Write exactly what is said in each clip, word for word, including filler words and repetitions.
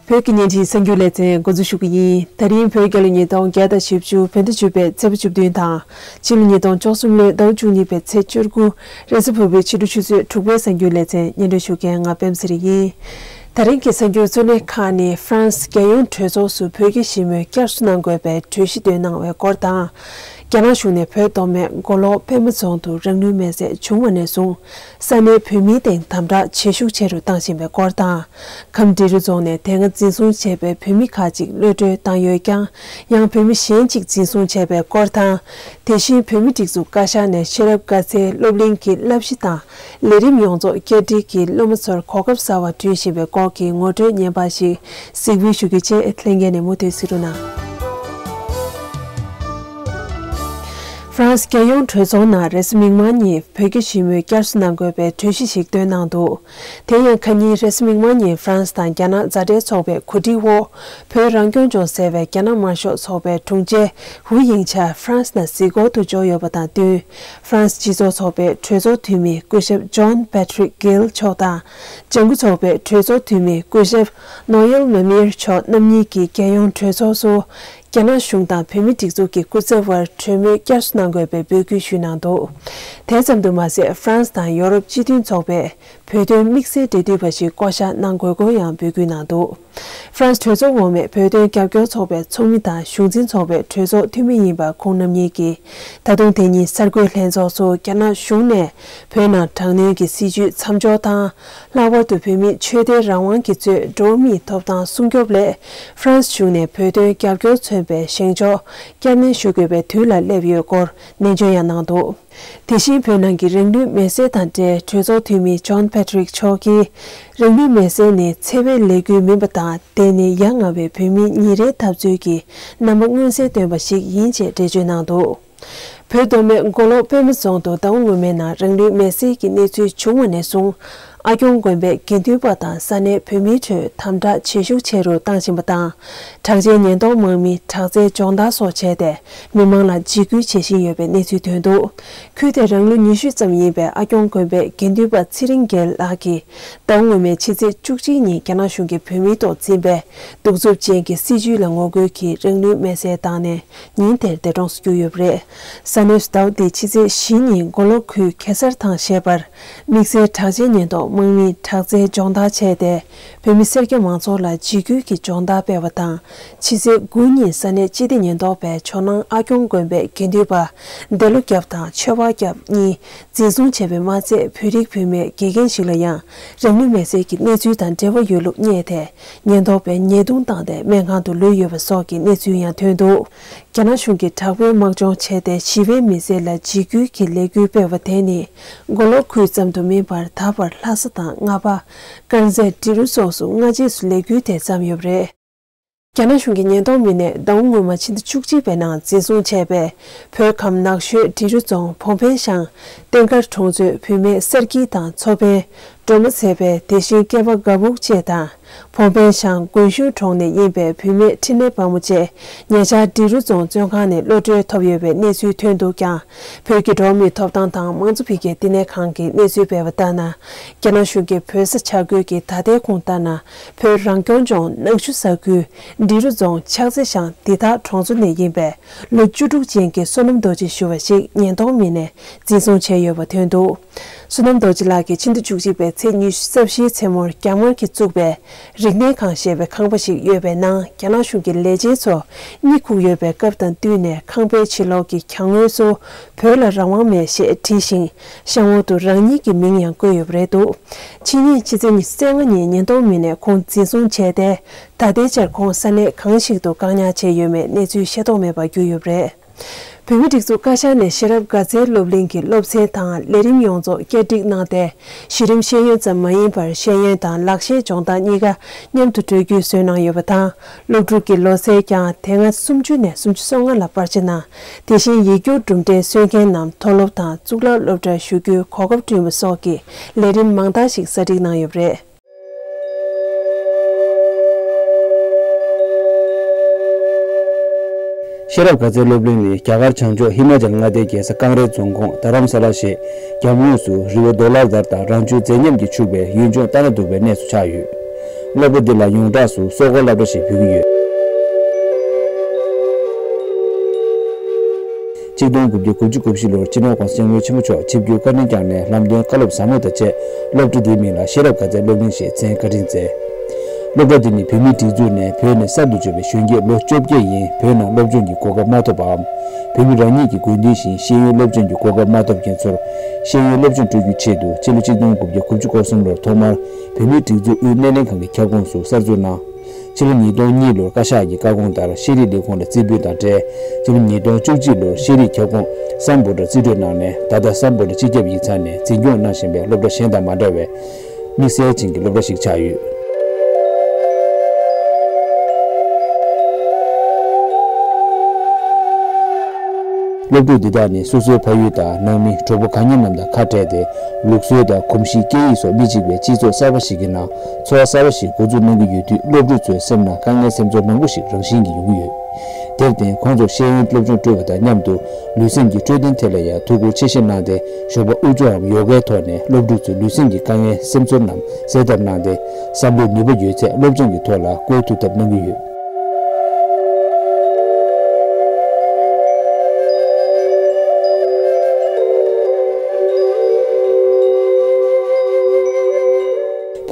བོད་ཀྱི་བརྙན་འཕྲིན་གསར་འགྱུར་ལེ་ཚན་འགོ་འཛུགས་ཞུ་གི་ཡིན། ད་རིང་བོད་རྒྱལ་ལོ་ཉིས་སྟོང་བརྒྱ་དང་བཞི་བཅུ་བོད་ཟླ་བཅུ་པའི་ཚེས་པ་བཅུ་བདུན་དང་། ཕྱི་ལོ་ཉིས་སྟོང་བཅུ་གསུམ་ལོའི་ཟླ་བ་བཅུ་གཉིས་པའི་ཚེས་བཅུ་དགུ། རེས་གཟའ་ཕུར་བུའི་ཕྱི་དྲོ་ཆུ་ཚོད་དྲུག་པའི་གསར་འགྱུར་ལེ་ཚན་སྙན་སྒྲོན་ཞུ་མཁན་ང་པད་མ་ཚེ་རིང་ཡིན། ད་རིང་གི་གསར་འགྱུར་གཙོ་གནད་ཁག་ནི། ཧྥ་རན་སི་རྒྱལ་ཡོངས་གྲོས་ཚོགས་སུ་བོད་ཀྱི་ཞི་མོལ་བསྐྱར་གསོ་གནང་དགོས་པའི་གྲོས་གཞི་བཏོན་གནང་བའི་སྐོར་དང་། རྒྱ་ནག་གཞུང་ནས་བོད་མདོ་སྨད་མགོ་ལོག་པད་མ་རྫོང་དུ་རང་ལུས་མེར་སྲེག་བྱུང་བ་ནས་བཟུང་། ས་གནས་བོད་མིའི་སྟེང་དམ་དྲག་བྱེད་ཤུགས་ཆེ་རུ་བཏང་བཞིན་པའི་སྐོར་དང་། ཁམས་འབྲི་རུ་རྫོང་ནས་དེ་སྔ་འཛིན་བཟུང་བྱས་པའི་བོད་མི་ཁག་ཅིག་གློད་གྲོལ་བཏང་ཡོད་ཀྱང་། ཡང་བོད་མི་གཞན་གཅིག་འཛིན་བཟུང་བྱས་པའི་སྐོར་དང་། དེ་བཞིན་བོད་མིའི་སྒྲིག་འཛུགས་བཀའ་ཤག་ནས་ཤེས་རབ་དགའ་ཚལ་སློབ་གླིང་གི་བསླབ་གཞི་དང་ལས་རིམ་ཡོངས་རྫོགས་བསྐྱར་སྒྲིག་གིས་སློབ་མ་ཚོར་གོ་སྐབས་གསར་བ་བསྐྲུན་བཞིན་པའི་སྐོར་གྱི་ངོ་སྤྲོད་བརྙན་པར་ཞིག་གཟིགས་འབུལ་ཞུ་རྒྱུ་བཅས། ལྷན་རྒྱས་ནས་མུ་མཐུད་གཟིགས་རོགས་གནང་། ཧྥ་རན་སི་རྒྱལ་ཡོངས་གྲོས་ཚོགས་ནང་རེས་གཟའ་མིག་དམར་ཉིན་བོད་ཀྱི་ཞི་མོལ་བསྐྱར་གསོ་གནང་དགོས་པའི་གྲོས་གཞི་ཞིག་བཏོན་གནང་འདུག་དེ་ཡང་ཁ་ཉིན་རེས་གཟའ་མིག་དམར་ཉིན་ཧྥ་རན་སི་དང་རྒྱ་ནག་མཛའ་འབྲེལ་ཚོགས་པའི་གོ་སྒྲིག་འོག་བོད་རང་སྐྱོང་ལྗོངས་ཟེར་བའི་རྒྱ་ནག་དམར་ཤོག་ཚོགས་པའི་དྲུང་ཆེ་ཧུའུ་དབྱིང་ཇ་ཧྥ་རན་སི་ནང་གཟིགས་སྐོར་དུ་འབྱོར་ཡོད་པ་དང་བསྟུན། ཧྥ་རན་སི་སྤྱི་ཚོགས་ཚོགས་པའི་གྲོས་ཚོགས་འཐུས་མི་སྐུ་ཞབས་ཇོན་པེ་ཏྲིག་གྷིལ་མཆོག་དང་། ལྗང་ཁུ་ཚོགས་པའི་གྲོས་ཚོགས་འཐུས་མི་སྐུ་ཞབས་ནོ་ཡལ་མ་མིར་མཆོག་རྣམ་གཉིས་ཀྱིས་རྒྱལ་ཡོངས་གྲོས་ཚོགས་སུ། རྒྱ་ནག་གཞུང་དང་བོད་མིའི་སྒྲིག་འཛུགས་ཀྱི་སྐུ་ཚབ་དབར་གྲོས་མོལ་བསྐྱར་གསོ་གནང་དགོས་པའི་འབོད་སྐུལ་ཞུས་གནང་འདུག་དེ་ཙམ་དུ་མ་ཟད། ཧྥ་རན་སི་དང་ཡོ་རོབ་སྤྱི་མཐུན་ཚོགས་པས་བོད་དོན་དམིགས་བསལ་འབྲེལ་མཐུད་པ་ཞིག་བསྐོ་གཞག་གནང་དགོས་སྐོར་ཡང་འབོད་སྐུལ་གནང་འདུག་ཧྥ་རན་སི་གྲོས་ཚོགས་འོག་མའི་བོད་དོན་རྒྱབ་སྐྱོར་ཚོགས་པའི་ཚོགས་མི་དང་གཞུང་འཛིན་ཚོགས་པའི་གྲོས་ཚོགས་འཐུས་མི་ཡིན་པ་ཁོང་རྣམ་གཉིས་ཀྱིས། ད་དུང་དེ་ཉིན་གསར་འགོད་ལྷན་ཚོགས་སུ་རྒྱ་ནག་གཞུང་ནས་བོད་ནང་དྲག་གནོན་གྱི་སྲིད་བྱུས་མཚམས་འཇོག་དང་། ལྷག་པར་དུ་བོད་མིའི་ཆོས་དད་རང་དབང་གིས་གཙོས་འགྲོ་བ་མིའི་ཐོབ་ཐང་སྲུང་སྐྱོབ་སླད་ཧྥ་རན་སི་གཞུང་ནས་བོད་དོན་རྒྱབ་སྐྱོར་མཚོན་པའི་བཞེངས་ཕྱོགས་བསྐྱར་ནན་ཞུ་དགོས་པའི་དུས་ལ་སླེབས་ཡོད་སྐོར་ནན་བརྗོད་ཡང་གནང་འདུག་དེ་བཞིན་བོད་ནང་གི་རང་ལུས་མེར་སྲེག་དང་འབྲེལ་གྲོས་ཚོགས་འཐུས་མི་ཇོན་པེ་ཏྲིག་མཆོག་གིས། རང་ལུས་མེར་སྲེག་ནི་འཚེ་བའི་ལས་འགུལ་མིན་པ་དང་། དེ་ནི་ཡ་ང་བའི་བོད་མིའི་ཉིན་རེའི་འཐབ་རྩོད་ཀྱི་རྣམ་པ་མངོན་གསལ་སྟོན་པ་ཞིག་ཡིན་ཅེས་འགྲེལ་བརྗོད་གནང་འདུག་བོད་མདོ་སྨད་མགོ་ལོག་པད་མ་རྫོང་དུ་ཟླ་བ་སྔོན་མའི་ནང་རང་ལུས་མེར་སྲེག་གི་གནས་ཚུལ་བྱུང་བ་ནས་བཟུང་། ཨ་སྐྱོང་དགོན་པའི་དགེ་འདུན་པ་དང་ས་གནས་བོད་མིའི་ཁྲོད་དམ་དྲག་བྱེད་ཤུགས་ཆེ་རུ་བཏང་བཞིན་པ་དང་། དྲག་ཆས་ཉེན་རྟོག་དམག་མིས་དྲག་རྩལ་སྦྱོང་བརྡར་སོགས་བྱས་ཏེ། མི་མང་ལ་འཇིགས་སྐུལ་བྱེད་བཞིན་ཡོད་པའི་གནས་ཚུལ་ཐོན་འདུག་ཁུལ་དེར་རང་ལོ་ཉི་ཤུ་ཙམ་ཡིན་པའི་ཨ་སྐྱོང་དགོན་པའི་དགེ་འདུན་པ་ཚེ་རིང་རྒྱལ་ལགས་ཀྱིས། ཟླ་བ་སྔོན་མའི་ཕྱི་ཚེས་བཅུ་གཅིག་ཉིན་རྒྱ་ནག་གཞུང་གིས་བོད་མིའི་ཐོག་འཛིན་པའི་གདུག་རྩུབ་ཅན་གྱི་སྲིད་བྱུས་ལ་ངོ་རྒོལ་གྱིས་རང་ལུས་མེར་སྲེག་བཏང་ནས། ཉིན་དེར་འདས་གྲོངས་སུ་གྱུར་ཡོད་པ་རེད། ས་གནས་སུ་ཟླ་བ་འདིའི་ཕྱི་ཚེས་བཞི་ཉིན་མགོ་ལོག་ཁུལ་གེ་སར་ཐང་ཞེས་པར། དམིགས་བསལ་དྲག་ཆས་ཉེན་རྟོག་དམག་མིས་དྲག་རྩལ་སྦྱོང་བརྡར་བྱས་ཏེ། བོད་མི་སེར་སྐྱ་མང་ཚོགས་ལ་འཇིགས་སྐུལ་གྱི་སྦྱོང་བརྡར་སྤེལ་བ་དང་། ཕྱི་ཚེས་དགུ་ཉིན་ས་གནས་སྤྱི་བདེ་ཉེན་རྟོག་པས་ཇོ་ནང་ཨ་སྐྱོང་དགོན་པའི་དགེ་འདུན་པ་འདས་ལོ་བརྒྱད་དང་ཆོས་པ་བརྒྱད་གཉིས་འཛིན་བཟུང་བྱས་པས་མ་ཚད། བོད་རིགས་བུད་མེད་དགེ་རྒན་ཞིག་ལ་ཡང་རང་ལུས་མེར་སྲེག་གི་གནས་ཚུལ་དང་འབྲེལ་བ་ཡོད་ལུགས་བསྙད་དེ། ཉེན་རྟོག་པས་ཉེས་རྡུང་བཏང་སྟེ་སྨན་ཁང་དུ་ལུས་ཡོད་པ་སོགས་ཀྱི་གནས་ཚུལ་ཡང་ཐོན་འདུག་རྒྱ་ནག་གཞུང་གིས་དྲག་པོའི་དམག་སྦྱོང་བྱས་ཏེ་ཞི་བའི་མི་སེར་ལ་འཇིགས་སྐུལ་གྱི་ལས་འགུལ་སྤེལ་བ་དེ་ནི། མགོ་ལོག་ཁུལ་ཙམ་དུ་མིན་པར་ད་བར་ལྷ་ས་དང་རྔ་པ། དཀར་མཛེས། འབྲི་རུ་སོགས་སུ་སྔ་རྗེས་སུ་ལས་འགུལ་དེ་བརྩམས་ཡོད་པ་རེད། རྒྱ་ནག་གཞུང་གི་ཉེན་རྟོག་མི་སྣས་ཟླ་བ་སྔོན་མ་ཕྱི་ཟླ་བཅུ་གཅིག་པའི་ནང་འཛིན་བཟུང་བྱས་པའི་བོད་ཁམས་ནགས་ཤོད་འབྲི་རུ་རྫོང་བོང་བན་ཤང་བསྟན་དཀར་གྲོང་ཚོའི་བུད་མེད་གསར་སྐྱིད་དང་མཚོ་བན། སྒྲོལ་མ་ཚེ་དཔལ། དེ་བཞིན་སྐྱེས་པ་དགའ་འབུག་བཅས་དང་། བོང་བན་ཤང་དགོན་ཤུལ་གྲོང་ནས་ཡིན་པའི་བུད་མེད་འཕྲིན་ལས་དཔལ་མོ་བཅས་ཉེ་ཆར་འབྲི་རུ་རྫོང་བཙོན་ཁང་ནས་གློད་གྲོལ་ཐོབ་ཡོད་པའི་གནས་ཚུལ་ཐོན་འདུག་ཀྱང་། བོད་ཀྱི་འགྲོ་བ་མིའི་ཐོབ་ཐང་དང་དམངས་གཙོ་འཕེལ་རྒྱས་བསྟི་གནས་ཁང་གིས་གནས་ཚུལ་སྤེལ་བ་ལྟར་ན། རྒྱ་ནག་གཞུང་གིས་བོད་ས་ཆ་བགོས་ཀྱིས་ད་ལྟའི་ཁུངས་ལྟར་ན། བོད་རང་སྐྱོང་ལྗོངས་ནག་ཆུ་ས་ཁུལ་འབྲི་རུ་རྫོང་ཕྱག་རྩེ་ཤང་འདི་དག་གྲོང་ཚོ་ནས་ཡིན་པའི་ལོ་བཅུ་དྲུག་ཅན་གྱི་བསོད་ནམས་རྡོ་རྗེ་ཞུ་བ་ཞིག་ཉེན་རྟོག་མི་སྣས་འཛིན་བཟུང་བྱས་ཡོད་པ་ཐོན་འདུག་བསོད་ནམས་རྡོ་རྗེ་ལགས་ཀྱིས་ཕྱི་ཟླ་བཅུ་གཅིག་པའི་ཚེས་ཉི་ཤུ་རྩ་བཞིའི་མཚན་མོར་རྒྱ་དམར་གྱིས་བཙུགས་པའི་རིག་གནས་ཁང་ཞེས་པའི་ཁང་པ་ཞིག་ཡོད་པའི་ནང་རྒྱ་ནག་གཞུང་གི་ལས་བྱེད་ཚོ་གཉིད་ཁུག་ཡོད་པའི་སྐབས་དང་བསྟུན་ནས་ཁང་པའི་ཕྱི་ལོགས་ཀྱི་གྱང་ངོས་སུ་བོད་ལ་རང་དབང་མེད་ཞེས་བྲིས་ཤིང་། གཤམ་འོག་ཏུ་རང་ཉིད་ཀྱི་མིང་ཡང་བཀོད་ཡོད་པ་རེད་འདུག་ཕྱི་ཉིན་ཕྱི་ཚེས་ཉི་ཤུ་རྩ་ལྔ་ཉིན་ཉེན་རྟོག་མི་སྣས་ཁོང་འཛིན་བཟུང་བྱས་ཏེ། ད་ལྟའི་ཆར་ཁོང་ས་གནས་གང་ཞིག་ཏུ་བཀག་ཉར་བྱས་ཡོད་མེད་གནས་ཚུལ་ཤེས་རྟོགས་མེད་པར་གྱུར་ཡོད་པ་རེད། བོད་མིའི་སྒྲིག་འཛུགས་བཀའ་ཤག་ནས་ཤེས་རབ་དགའ་ཚལ་སློབ་གླིང་གི་སློབ་ཚན་དང་ལས་རིམ་ཡོངས་རྫོགས་བསྐྱར་སྒྲིག་གནང་སྟེ། གཞི་རིམ་ཤེས་ཡོན་ཙམ་མ་ཡིན་པར་ཤེས་ཡོན་དང་ལག་ཤེས་སྦྱོང་བརྡར་གཉིས་ཀ་མཉམ་དུ་སྤྲོད་རྒྱུའི་བཟོས་གནང་ཡོད་པ་དང་། སློབ་ཕྲུག་གི་ལོ་ཚད་ཀྱང་དེ་སྔ་སུམ་ཅུ་ནས་སུམ་ཅུ་སོ་ལྔ་ལ་སྤར་ཆ་གནང་། དེ་བཞིན་ཡིག་སྒྱུར་གྲུབ་འབྲས་སོན་མཁན་རྣམས་མཐོ་སློབ་དང་གཙུག་ལག་སློབ་གྲྭར་ཞུགས་རྒྱུའི་གོ་སྐབས་བསྐྲུན་པ་སོགས་ཀྱི་ལས་རིམ་མང་དག་ཞིག་གསར་སྒྲིག་གནང་ཡོད་པ་རེད། ཤེས་རབ་དགའ་ཚལ་སློབ་གླིང་ནི་རྒྱ་གར་བྱང་ཕྱོགས་ཧི་མ་ཅལ་མངའ་སྡེའི་རྒྱལ་ས་ཀང་རའི་རྫོང་ཁོངས་རྡ་རམ་ས་ལ་ཞེས་རྒྱབ་ངོས་སུ་རི་བོ་རྡོ་ལ་དར་དང་རང་བྱུང་མཛེས་ཉམས་ཀྱིས་ཕྱུག་པའི་ཡུལ་ལྗོངས་ལྟ་ན་སྡུག་པའི་གནས་སུ་ཆགས་ཡོད། སློབ་གྲྭ་འདི་ལ་ཡོངས་གྲགས་སུ་སོག་པོ་སློབ་གྲྭ་ཞེས་འབོད་ཀྱི་ཡོད། ཆིག་སྟོང་དགུ་བརྒྱ་དགུ་བཅུ་གོ་བཞི་ལོར་སྤྱི་ནོར་༸གོང་ས་༸སྐྱབས་མགོན་ཆེན་པོ་མཆོག་ཆིབས་བསྒྱུར་བཀའ་དྲིན་བསྐྱངས་ནས་ལམ་སྟོན་བཀའ་སློབ་ཟབ་མོ་དང་བཅས། སློབ་གྲྭ་འདིའི་མིང་ལ་ཤེས་རབ་དགའ་ཚལ་སློབ་གླིང་ཞེས་མཚན་བཀའ་དྲིན་བསྩལ། སློབ་གྲྭ་འདི་ནི་བོད་མིའི་སྒྲིག་འཛུགས་ནས་བོད་ནས་གསར་དུ་འབྱོར་བའི་གཞོན་སྐྱེས་ལོ་བཅོ་བརྒྱད་ཡན་བོད་ནང་སློབ་སྦྱོང་གི་གོ་སྐབས་མ་ཐོབ་པའམ། བོད་མི་རང་ཉིད་ཀྱི་དགོས་འདུན་བཞིན་ཤེས་ཡོན་སློབ་སྦྱོང་གི་གོ་སྐབས་མ་ཐོབ་མཁན་ཚོར་ཤེས་ཡོན་སློབ་སྦྱོང་སྤྲོད་རྒྱུའི་ཆེད་དུ་སྤྱི་ལོ་ཆིག་སྟོང་དགུ་བརྒྱ་གོ་གསུམ་ལོར་ཐོག་མར་བོད་མིའི་སྒྲིག་འཛུགས་དབུས་སྣེ་ལེན་ཁང་གི་ཁྱབ་ཁོངས་སུ་གསར་འཛུགས་གནང་། ཕྱི་ལོ་ཉིས་སྟོང་གཉིས་ལོར་བཀའ་ཤག་གི་བཀའ་དགོངས་ལྟར་ཤེས་རིག་ལས་ཁུངས་ལ་རྩིས་འབུལ་དང་འབྲེལ། ཕྱི་ལོ་ཉིས་སྟོང་བཅུ་གཅིག་ལོར་ཤེས་རིག་ཁྱབ་ཁོངས་སམ་བྷོ་ཊར་རྩིས་སྤྲོད་གནང་ནས། ད་ལྟ་སམ་བྷོ་ཊར་སྤྱི་ཁྱབ་ཡིག་ཚང་ནས་འཛིན་སྐྱོང་གནང་བཞིན་པའི་སློབ་གྲྭ་གཞན་དང་མ་འདྲ་བའི་དམིགས་བསལ་ཅན་གྱི་སློབ་གྲྭ་ཞིག་ཆགས་ཡོད། སློབ་ཕྲུག་འདི་དག་ནི་སོ་སོའི་ཕ་ཡུལ་དང་ནང་མི་གྲོགས་པོ་གང་མཉམ་རྣམས་དང་ཁ་བྲལ་ཏེ། ལུགས་སྲོལ་དང་གོམས་གཤིས་སྐད་ཡིག་སོགས་མི་གཅིག་པའི་སྤྱི་ཚོགས་གསར་པ་ཞིག་གི་ནང་འཚོ་བ་གསར་པ་ཞིག་འགོ་འཛུགས་གནང་གི་ཡོད་དུས། སློབ་ཕྲུག་ཚོའི་སེམས་ནང་དཀའ་ངལ་སེམས་ཚོར་མང་པོ་ཞིག་རང་བཞིན་གྱིས་ཡོང་གི་ཡོད། དེར་བརྟེན། ཁོང་ཚོར་ཤེས་ཡོན་སློབ་སྦྱོང་སྤྲོད་པ་དང་མཉམ་དུ། ལུས་སེམས་ཀྱི་འཕྲོད་བསྟེན་ཐད་ལ་ཡང་ཐུགས་ཁུར་ཆེ་བཞེས་གནང་སྟེ། ཞོགས་པ་དབུགས་འབྱོར་རམ་ཡོ་གའི་ཐོག་ནས་སློབ་ཕྲུག་ཚོའི་ལུས་སེམས་ཀྱི་དཀའ་ངལ་སེམས་ཚོར་རྣམས་སེལ་ཐབས་གནང་སྟེ། བསམ་བློའི་ནུས་པ་ཡོད་ཚད་སློབ་སྦྱོང་གི་ཐོག་ལ་བཀོལ་ཐུབ་ཐབས་གནང་གི་ཡོད།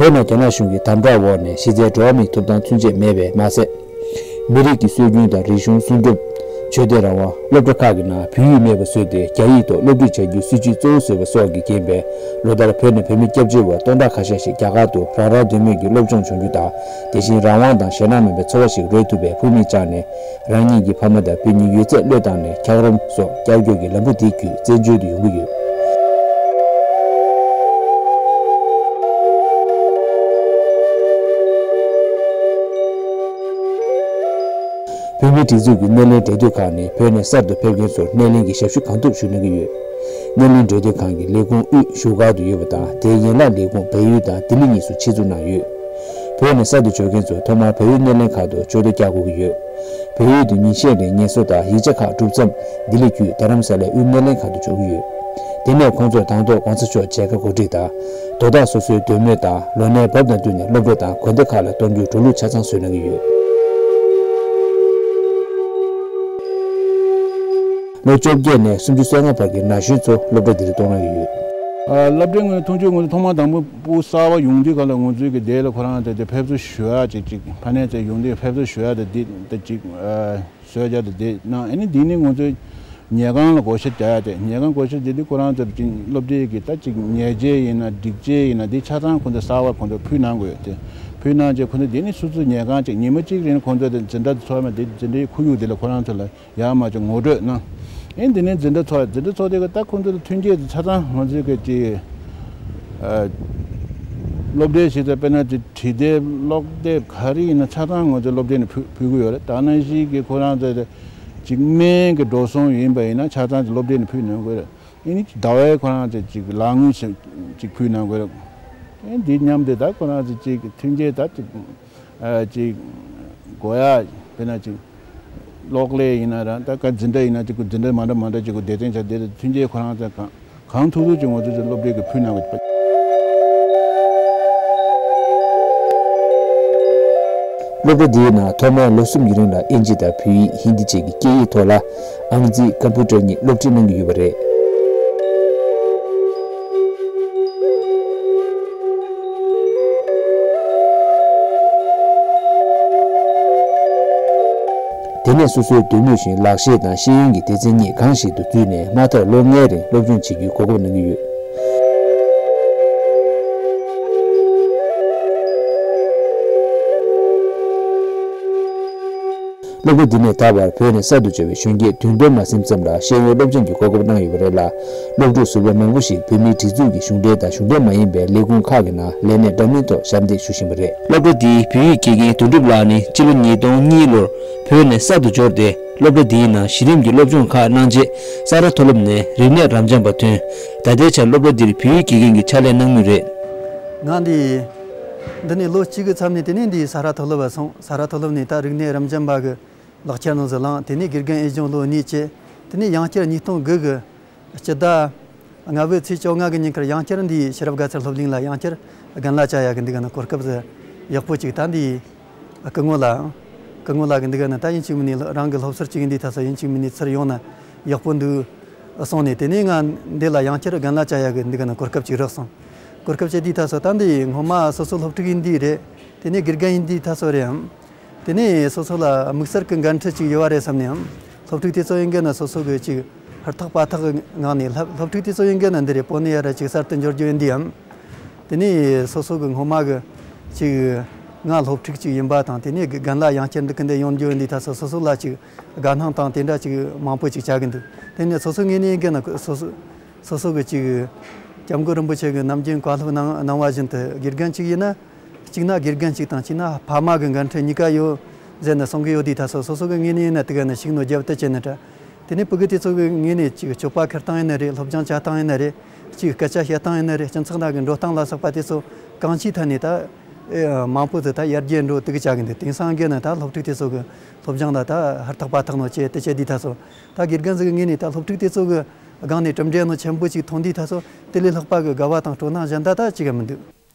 བོད་ནང་རྒྱ་ནག་གཞུང་གི་དམ་དྲག་འོག་ནས་གཞི་རྩའི་འགྲོ་བ་མིའི་ཐོབ་ཐང་ཚུན་ཆད་མེད་པས་མ་ཟད། མི་རིགས་ཀྱི་སྲོལ་རྒྱུན་དང་རིག་གཞུང་སྲུང་སྐྱོབ། ཆོས་དད་རང་དབང་། སློབ་གྲྭ་ཁག་གི་ནང་བོད་ཡིག་མེད་པ་བཟོས་ཏེ། རྒྱ་ཡིག་ཐོག་སློབ་ཁྲིད་བྱ་རྒྱུའི་སྲིད་བྱུས་གཙོ་བོ་བཟོས་པ་སོགས་ཀྱིས་རྐྱེན་པས། ལོ་ལྟར་བོད་ནས་བོད་མི་སྐྱབས་བཅོལ་བ་སྟོང་ཕྲག་ཁ་ཤས་ཤིག་རྒྱ་གར་དུ་རང་རང་འདོད་མོས་ཀྱིས་སློབ་སྦྱོང་སྦྱོང་རྒྱུ་དང་། དེ་བཞིན་རང་དབང་དང་ཞེད་སྣང་མེད་པའི་འཚོ་བ་ཞིག་རོལ་ཐུབ་པའི་ཕུགས་དམིགས་བཅངས་ནས། རང་ཉིད་ཀྱི་ཕ་མ་དང་བུ་གཉིས་ཡོད་ཚད་བློས་བཏང་ནས། འཁྱགས་རོམ་སོགས་བསྐྱར་བཅོས་ཀྱི་ལམ་བུ་དེ་བརྒྱུད་བཙན་བྱོལ་དུ་ཡོང་གི་ཡོད། བོད་མིའི་སྒྲིག་འཛུགས་ཀྱི་སྣེ་ལེན་འབྲེལ་མཐུད་ཁང་ནི་བོད་ནས་གསར་དུ་ཕེབས་མཁན་ཚོར་སྣེ་ལེན་གྱི་ཞབས་ཞུ་གང་ཐུབ་ཞུ་གནང་གི་ཡོད། སྣེ་ལེན་འབྲེལ་མཐུད་ཁང་གི་ལས་ཁུངས་དབུས་བཞུགས་སྒར་དུ་ཡོད་པ་དང་། དེའི་ཡན་ལག་ལས་ཁུངས་བལ་ཡུལ་དང་ལྡི་ལི་གཉིས་སུ་ཆེད་འཛུགས་གནང་ཡོད། བོད་ནས་གསར་དུ་འབྱོར་མཁན་ཚོ་ཐོག་མར་བལ་ཡུལ་སྣེ་ལེན་ཁང་དུ་ཇུས་གཏོགས་བསྐྱར་བསྐོ་གི་ཡོད། བལ་ཡུལ་དུ་ཉིན་ཤས་རིང་ངལ་གསོ་དང་ཡིག་ཆ་ཁག་གྲུབ་མཚམས། ལྡི་ལི་བརྒྱུད་རྡ་རམ་ས་ལའི་དབུས་སྣེ་ལེན་ཁང་དུ་འབྱོར་གྱི་ཡོད། དེ་ནས་ཁོང་ཚོར་དང་ཐོག་གོང་ས་མཆོག་མཇལ་ཁ་གོ་སྒྲིག་དང་། དོ་བདག་སོ་སོའི་འདོད་མོས་དང་ལོ་ནའི་བབ་དང་བསྟུན་ནས་སློབ་གྲྭ་དང་དགོན་སྡེ་ཁག་ལ་གཏོང་རྒྱུའི་འགྲོ་ལུགས་ཆ་ཚང་བཟོས་གནང་གི་ཡོད། ལོ་བཅོ་བརྒྱད་ནས་སུམ་ཅུ་སོ་ལྔ་བར་གྱི་ན་གཞོན་ཚོ་སློབ་གྲྭ་འདིར་གཏོང་གནང་གི་ཡོད། ཨ། སློབ་གྲྭའི་ངོས་ཐོང་ཆོས་ངོས་ཐོག་མ་དང་པོ་སྤུ་གསར་པ་ཡོང་དུས་ག་ལ་ང་ཚོའི་གི་དེ་ལ་ཁོ་རང་དེ་དེ་ཕེབས་བསུ་ཞུ་ཡག་ཅིག་ཅིག་ཕ་ནས་ཚེ་ཡོང་དུས་ཕེབས་བསུ་ཞུ་ཡག་དེ་དེ་དེ་ཅིག་ཨ། བཟོས་བྱ་དེ་དེ་གནང་། ཨ་ནི་འདི་ནི་ང་ཚོའི་ཉལ་ཁང་ལ་བགོ་བཤའ་རྒྱག་ཡ་དེ། ཉལ་ཁང་བགོ་བཤའ་རྒྱག་དུས་ཁོ་རང་ཚོར་ཅིག་སློབ་གྲྭའི་གི་ད་ཅིག་ཉལ་ཆས་ཡིན་ན་སྒྲིག་ཆས་ཡིན་ན་དེ་ཆ་ཚང་ཁོ་ཚོ་གསར་པ་ཁོ་ཚོ་ཕུལ་གནང་དགོས་ཡོད་དེ། ཕུལ་གནང་རྗེས་ཁོ་ཚོ་འདི་ནི་སོ་སོའི་ཉལ་ཁང་ཅིག་ཉི་མ་གཅིག་རིང་ཁོ་ཚོ་དེ་འཛིན་གྲྭ་དེ་ཚོགས་མ་དེ་འཛིན་གྲྭའི་ཁོར་ཡུག་དེ་ལ་ཁོ་རང་ཚོ་ལ་ཡར་མར་ཅིག་ངོ་སྤྲོད་གནང་། ཨེ་འདི་ནས་འཛིན་གྲྭ་ཚོགས། འཛིན་གྲྭ་ཚོགས་དེ་གི་ད་ཁོང་ཚོ་ལ་མཐུན་རྐྱེན་དེ་ཆ་ཚང་ང་ཚོའི་གི་ཅིག་ཨ། སློབ་གྲྭའི་གཞི་རྩ་དཔེར་ན་ཅིག་བྲིས་དེབ་ཀློག་དེབ་ག་རེ་ཡིན་ན་ཆ་ཚང་ང་ཚོའི་སློབ་གྲྭ་ནས་ཕུལ་ཕུལ་གི་ཡོད་རེད། ད་ནང་བཞིན་གི་ཁོ་རང་ཚོ་ཅིག་སྨན་གི་འགྲོ་སོང་ཡིན་པ་ཡིན་ན་ཆ་ཚང་ཅིག་སློབ་གྲྭ་ནས་ཕུལ་གནང་དགོས་རེད། ཨེ་ནི་ཟླ་བའི་ཁོ་རང་ཚོ་ཅིག་ལག་དངུལ་ཅིག་ཅིག་ཕུལ་གནང་དགོས་རེད། ཨེ་འདི་མཉམ་དུ་ད་ཁོ་རང་ཚོ་ཅིག་མཐུན་རྐྱེན་ད་ཅིག་ཨ་ཅིག་དགོས་ཡ། དཔེར་ན་ཅིག་གློག་ཀླད་ཡིན་ན་ར། ད་ག་འཛིན་གྲྭ་ཡིན་ན་ཅིག་འཛིན་གྲྭ་མ་འདྲ་མ་འདྲ་ཅིག་གི་སྡེ་ཚན་ཆ་དེ་ལ་མཐུན་རྐྱེན་ཁོ་རང་ཚོ་གང་གང་ཐུབ་ཐུབ་ཅིག་ང་ཚོ་ཚོ་སློབ་གྲྭའི་གི་ཕུལ་གནང་བ། སློབ་གྲྭ་འདིའི་ནང་ཐོག་མའི་ལོ་གསུམ་གྱི་རིང་ལ་དབྱིན་ཇི་དང་བོད་ཡིག་ཧིན་དི་བཅས་ཀྱི་སྐད་ཡིག་ཐོག་ལ་ཨང་རྩིས་ཀམ་པུ་ཊར་གཉིས་སློབ་ཁྲིད་གནང་གི་ཡོད་པ་རེད། དེ་ནས་སོ་སོའི་འདོད་མོས་བཞིན་ལག་ཤེས་དང་ཤེས་ཡོན་གྱི་སྡེ་ཚན་གཉིས་གང་ཞིག་ཏུ་བརྩིས་ནས་མ་མཐར་ལོ་ལྔའི་རིང་སློབ་སྦྱོང་བྱེད་རྒྱུའི་གོ་སྐབས་གནང་གི་ཡོད། སློབ་གྲྭ་འདི་ནས་ད་བར་བོད་ནས་གསར་དུ་འབྱོར་བའི་གཞོན་སྐྱེས་བདུན་སྟོང་མ་ཟིན་ཙམ་ལ་ཤེས་ཡོན་སློབ་སྦྱོང་གི་གོ་སྐབས་གནང་ཡོད་པ་རེད་ལ། སློབ་ཕྲུག་ཟུར་པ་མང་པོ་ཞིག་བོད་མིའི་སྒྲིག་འཛུགས་ཀྱི་གཞུང་འབྲེལ་དང་གཞུང་འབྲེལ་མ་ཡིན་པའི་ལས་ཁུངས་ཁག་གི་ནང་ལས་གནས་འདྲ་མིན་ཐོག་ཞབས་འདེགས་ཞུ་བཞིན་པ་རེད། སློབ་གྲྭ་འདིའི་བོད་ཡིག་དགེ་རྒན་དོན་གྲུབ་ལགས་ནི་སྤྱི་ལོ་ཉིས་སྟོང་གཉིས་ལོར་བོད་ནས་གསར་དུ་འབྱོར་ཏེ། སློབ་གྲྭ་འདིའི་ནང་གཞི་རིམ་གྱི་སློབ་སྦྱོང་ཁག་གནང་རྗེས། ས་རཱ་མཐོ་སློབ་ནས་རིག་གནས་རབ་འབྱམས་པ་ཐོན། ད་ལྟའི་ཆར་སློབ་གྲྭ་འདིར་བོད་ཡིག་དགེ་རྒན་གྱི་ཕྱག་ལས་གནང་མུས་རེད། ང་འདི་འདི་ནས་ལོ་གཅིག་གི་མཚམས་ནས་དེ་ནས་འདིའི་ས་རཱ་མཐོ་སློབ་ལ་སོང་། ས་རཱ་མཐོ་སློབ་ནས་ད་རིག་གནས་རབ་འབྱམས་པ་གི་ལག་ཁྱེར་ནང་ཟིག་བླངས། དེ་ནས་དགེ་རྒན་ཨེ་གཞུང་ལོ་གཉིས་བྱས། དེ་ནས་ཡང་བསྐྱར་ཉིས་སྟོང་དགུ་གི་སྤྱི་ཟླ་ལྔ་པའི་ཚེས་བཅོ་ལྔ་གི་ཉིན་ཁར་ཡང་བསྐྱར་འདིའི་ཤེས་རབ་དགའ་ཚལ་སློབ་གླིང་ལ་ཡང་བསྐྱར་རྒན་ལགས་བཅའ་ཡག་གི་འདི་ག་ནི་གོ་སྐབས་ཟིག་ ཡག་པོ་ཅིག་ད་འདི་སྐུ་ངོ་ལ་སྐུ་ངོ་ལགས་ཀྱིས་འདི་ག་ནས་ད་ཡིན་གཅིག་མིན་ནས་རང་གི་སློབ་ཟུར་ཅིག་ཡིན་དུས་ད་སོ་ཡིན་གཅིག་མིན་ནས་ཚུར་ཡོང་ན་ཡག་པོ་འདུག་གསུངས་ནས། དེ་ནས་ང་འདི་ལ་ཡང་བསྐྱར་རྒན་ལགས་བཅར་ཡག་གི་འདི་ག་ནས་གོ་སྐབས་ཅིག་རག་སོང་། གོ་སྐབས་བྱས་དུས་ད་སོ་ད་འདི་སྔོན་མ་སོ་སོ་སློབ་ཕྲུག་ཡིན་དུས་རེད། དེ་ནས་དགེ་རྒན་ཡིན་དུས་ད་སོ་རེད་ཨང་། དེ་ནས་སོ་སོ་ལ་དམིགས་བསལ་གྱི་འགན་འཁྲི་ཅིག་ཡོད་པ་རེད་བསམ་ནས་ཨང་། སློབ་ཕྲུག་དེ་ཚོ་ཡིན་གྱི་ན་སོ་སོ་གི་ཅིག་ཧུར་ཐག་པ་ཐག་གི་ངང་ནས་སློབ་སློབ་ཕྲུག་དེ་ཚོ་ཡིན་གྱི་ན་འདི་རེད། བོད་ནས་ཡར་ཅིག་གསར་དུ་འབྱོར་རྒྱུ་ཡིན་དུས་ཨང་། དེ་ནས་སོ་སོ་གི་སྔོན་མ་གི་ཅིག་ང་སློབ་ཕྲུག་ཅིག་ཡིན་པ་དང་། དེ་ནས་རྒན་ལགས་ཡང་བསྐྱར་འདི་གི་འདི་ཡོང་རྒྱུ་ཡིན་དུས་ད་སོ་སོ་སོ་ལ་ཅིག་དགའ་སྣང་དང་དེ་འདྲ་ཅིག་མང་པོ་ཅིག་བྱ་གི་འདུག་དེ་ནས་སོ་སོ་ངོས་ནས་ཡིན་གྱི་ན་སོ་སོ་སོ་སོ་གི་ཅིག་སྐྱབས་མགོན་རིན་པོ་ཆེ་གི་ནམ་རྒྱུན་བཀའ་སློབ་གནང་གནང་བ་བཞིན་དུ་དགེ་རྒན་ཅིག་ཡིན་ན། གཅིག་ན་དགེ་རྒན་གཅིག་དང་གཅིག་ན་ཕ་མ་གི་འགན་འཁྲི་གཉིས་ཀ་ཡོད་ཟེར་ནས་གསུང་གི་ཡོད་དུས་ད་སོ་སོ་སོ་གི་ངོས་ནས་ཡིན་ན་དེ་ག་ནས་ཤུགས་སྣོན་རྒྱབ་ཏུ་བྱས་ནས་འདྲ། དེ་ནས་ཕྲུ་གུ་དེ་ཚོ་གི་ངོས་ནས་གཅིག་སྤྱོད་པ་འཁྱེར་སྟངས་ཡིན་ན་རེད། སློབ་སྦྱོང་བྱ་སྟངས་ཡིན་ན་རེད། གཅིག་སྐད་ཆ་བཤད་སྟངས་ཡིན་ན་རེད། སྤྱི་ཚོགས་ནང་གི་འགྲོ་སྟངས་ལ་སོགས་པ་དེ་ཚོ་གང་ཅིའི་ཐད་ནས་ད་ཨེ་མང་པོ་ཟིག་ད་ཡར་རྒྱས་འགྲོ་དུ་གི་བྱ་གི་འདུག་དེང་སང་གི་ན་ད་སློབ་ཕྲུག་དེ་ཚོ་གི་སློབ་སྦྱོང་ལ་ད་ཧུར་ཐག་པ་ཐག་ནང་བྱས་དེ་བྱས་དུས་ད་སོ་ད་དགེ་རྒན་ཟིག་གི་ངོས་ནས་ད་སློབ་ཕྲུག་དེ་ཚོ་གི་སྒང་ནས་གྲུབ་འབྲས་ནོ་ཆེན་པོ་ཅིག་མཐོང་དུས་ད་སོ་དེ་ལས་ལྷག་པ་གི་དགའ་བ་དང་སྤྲོ་སྣང་གཞན་དག་ད་ཅི་ག་མི་འདུག་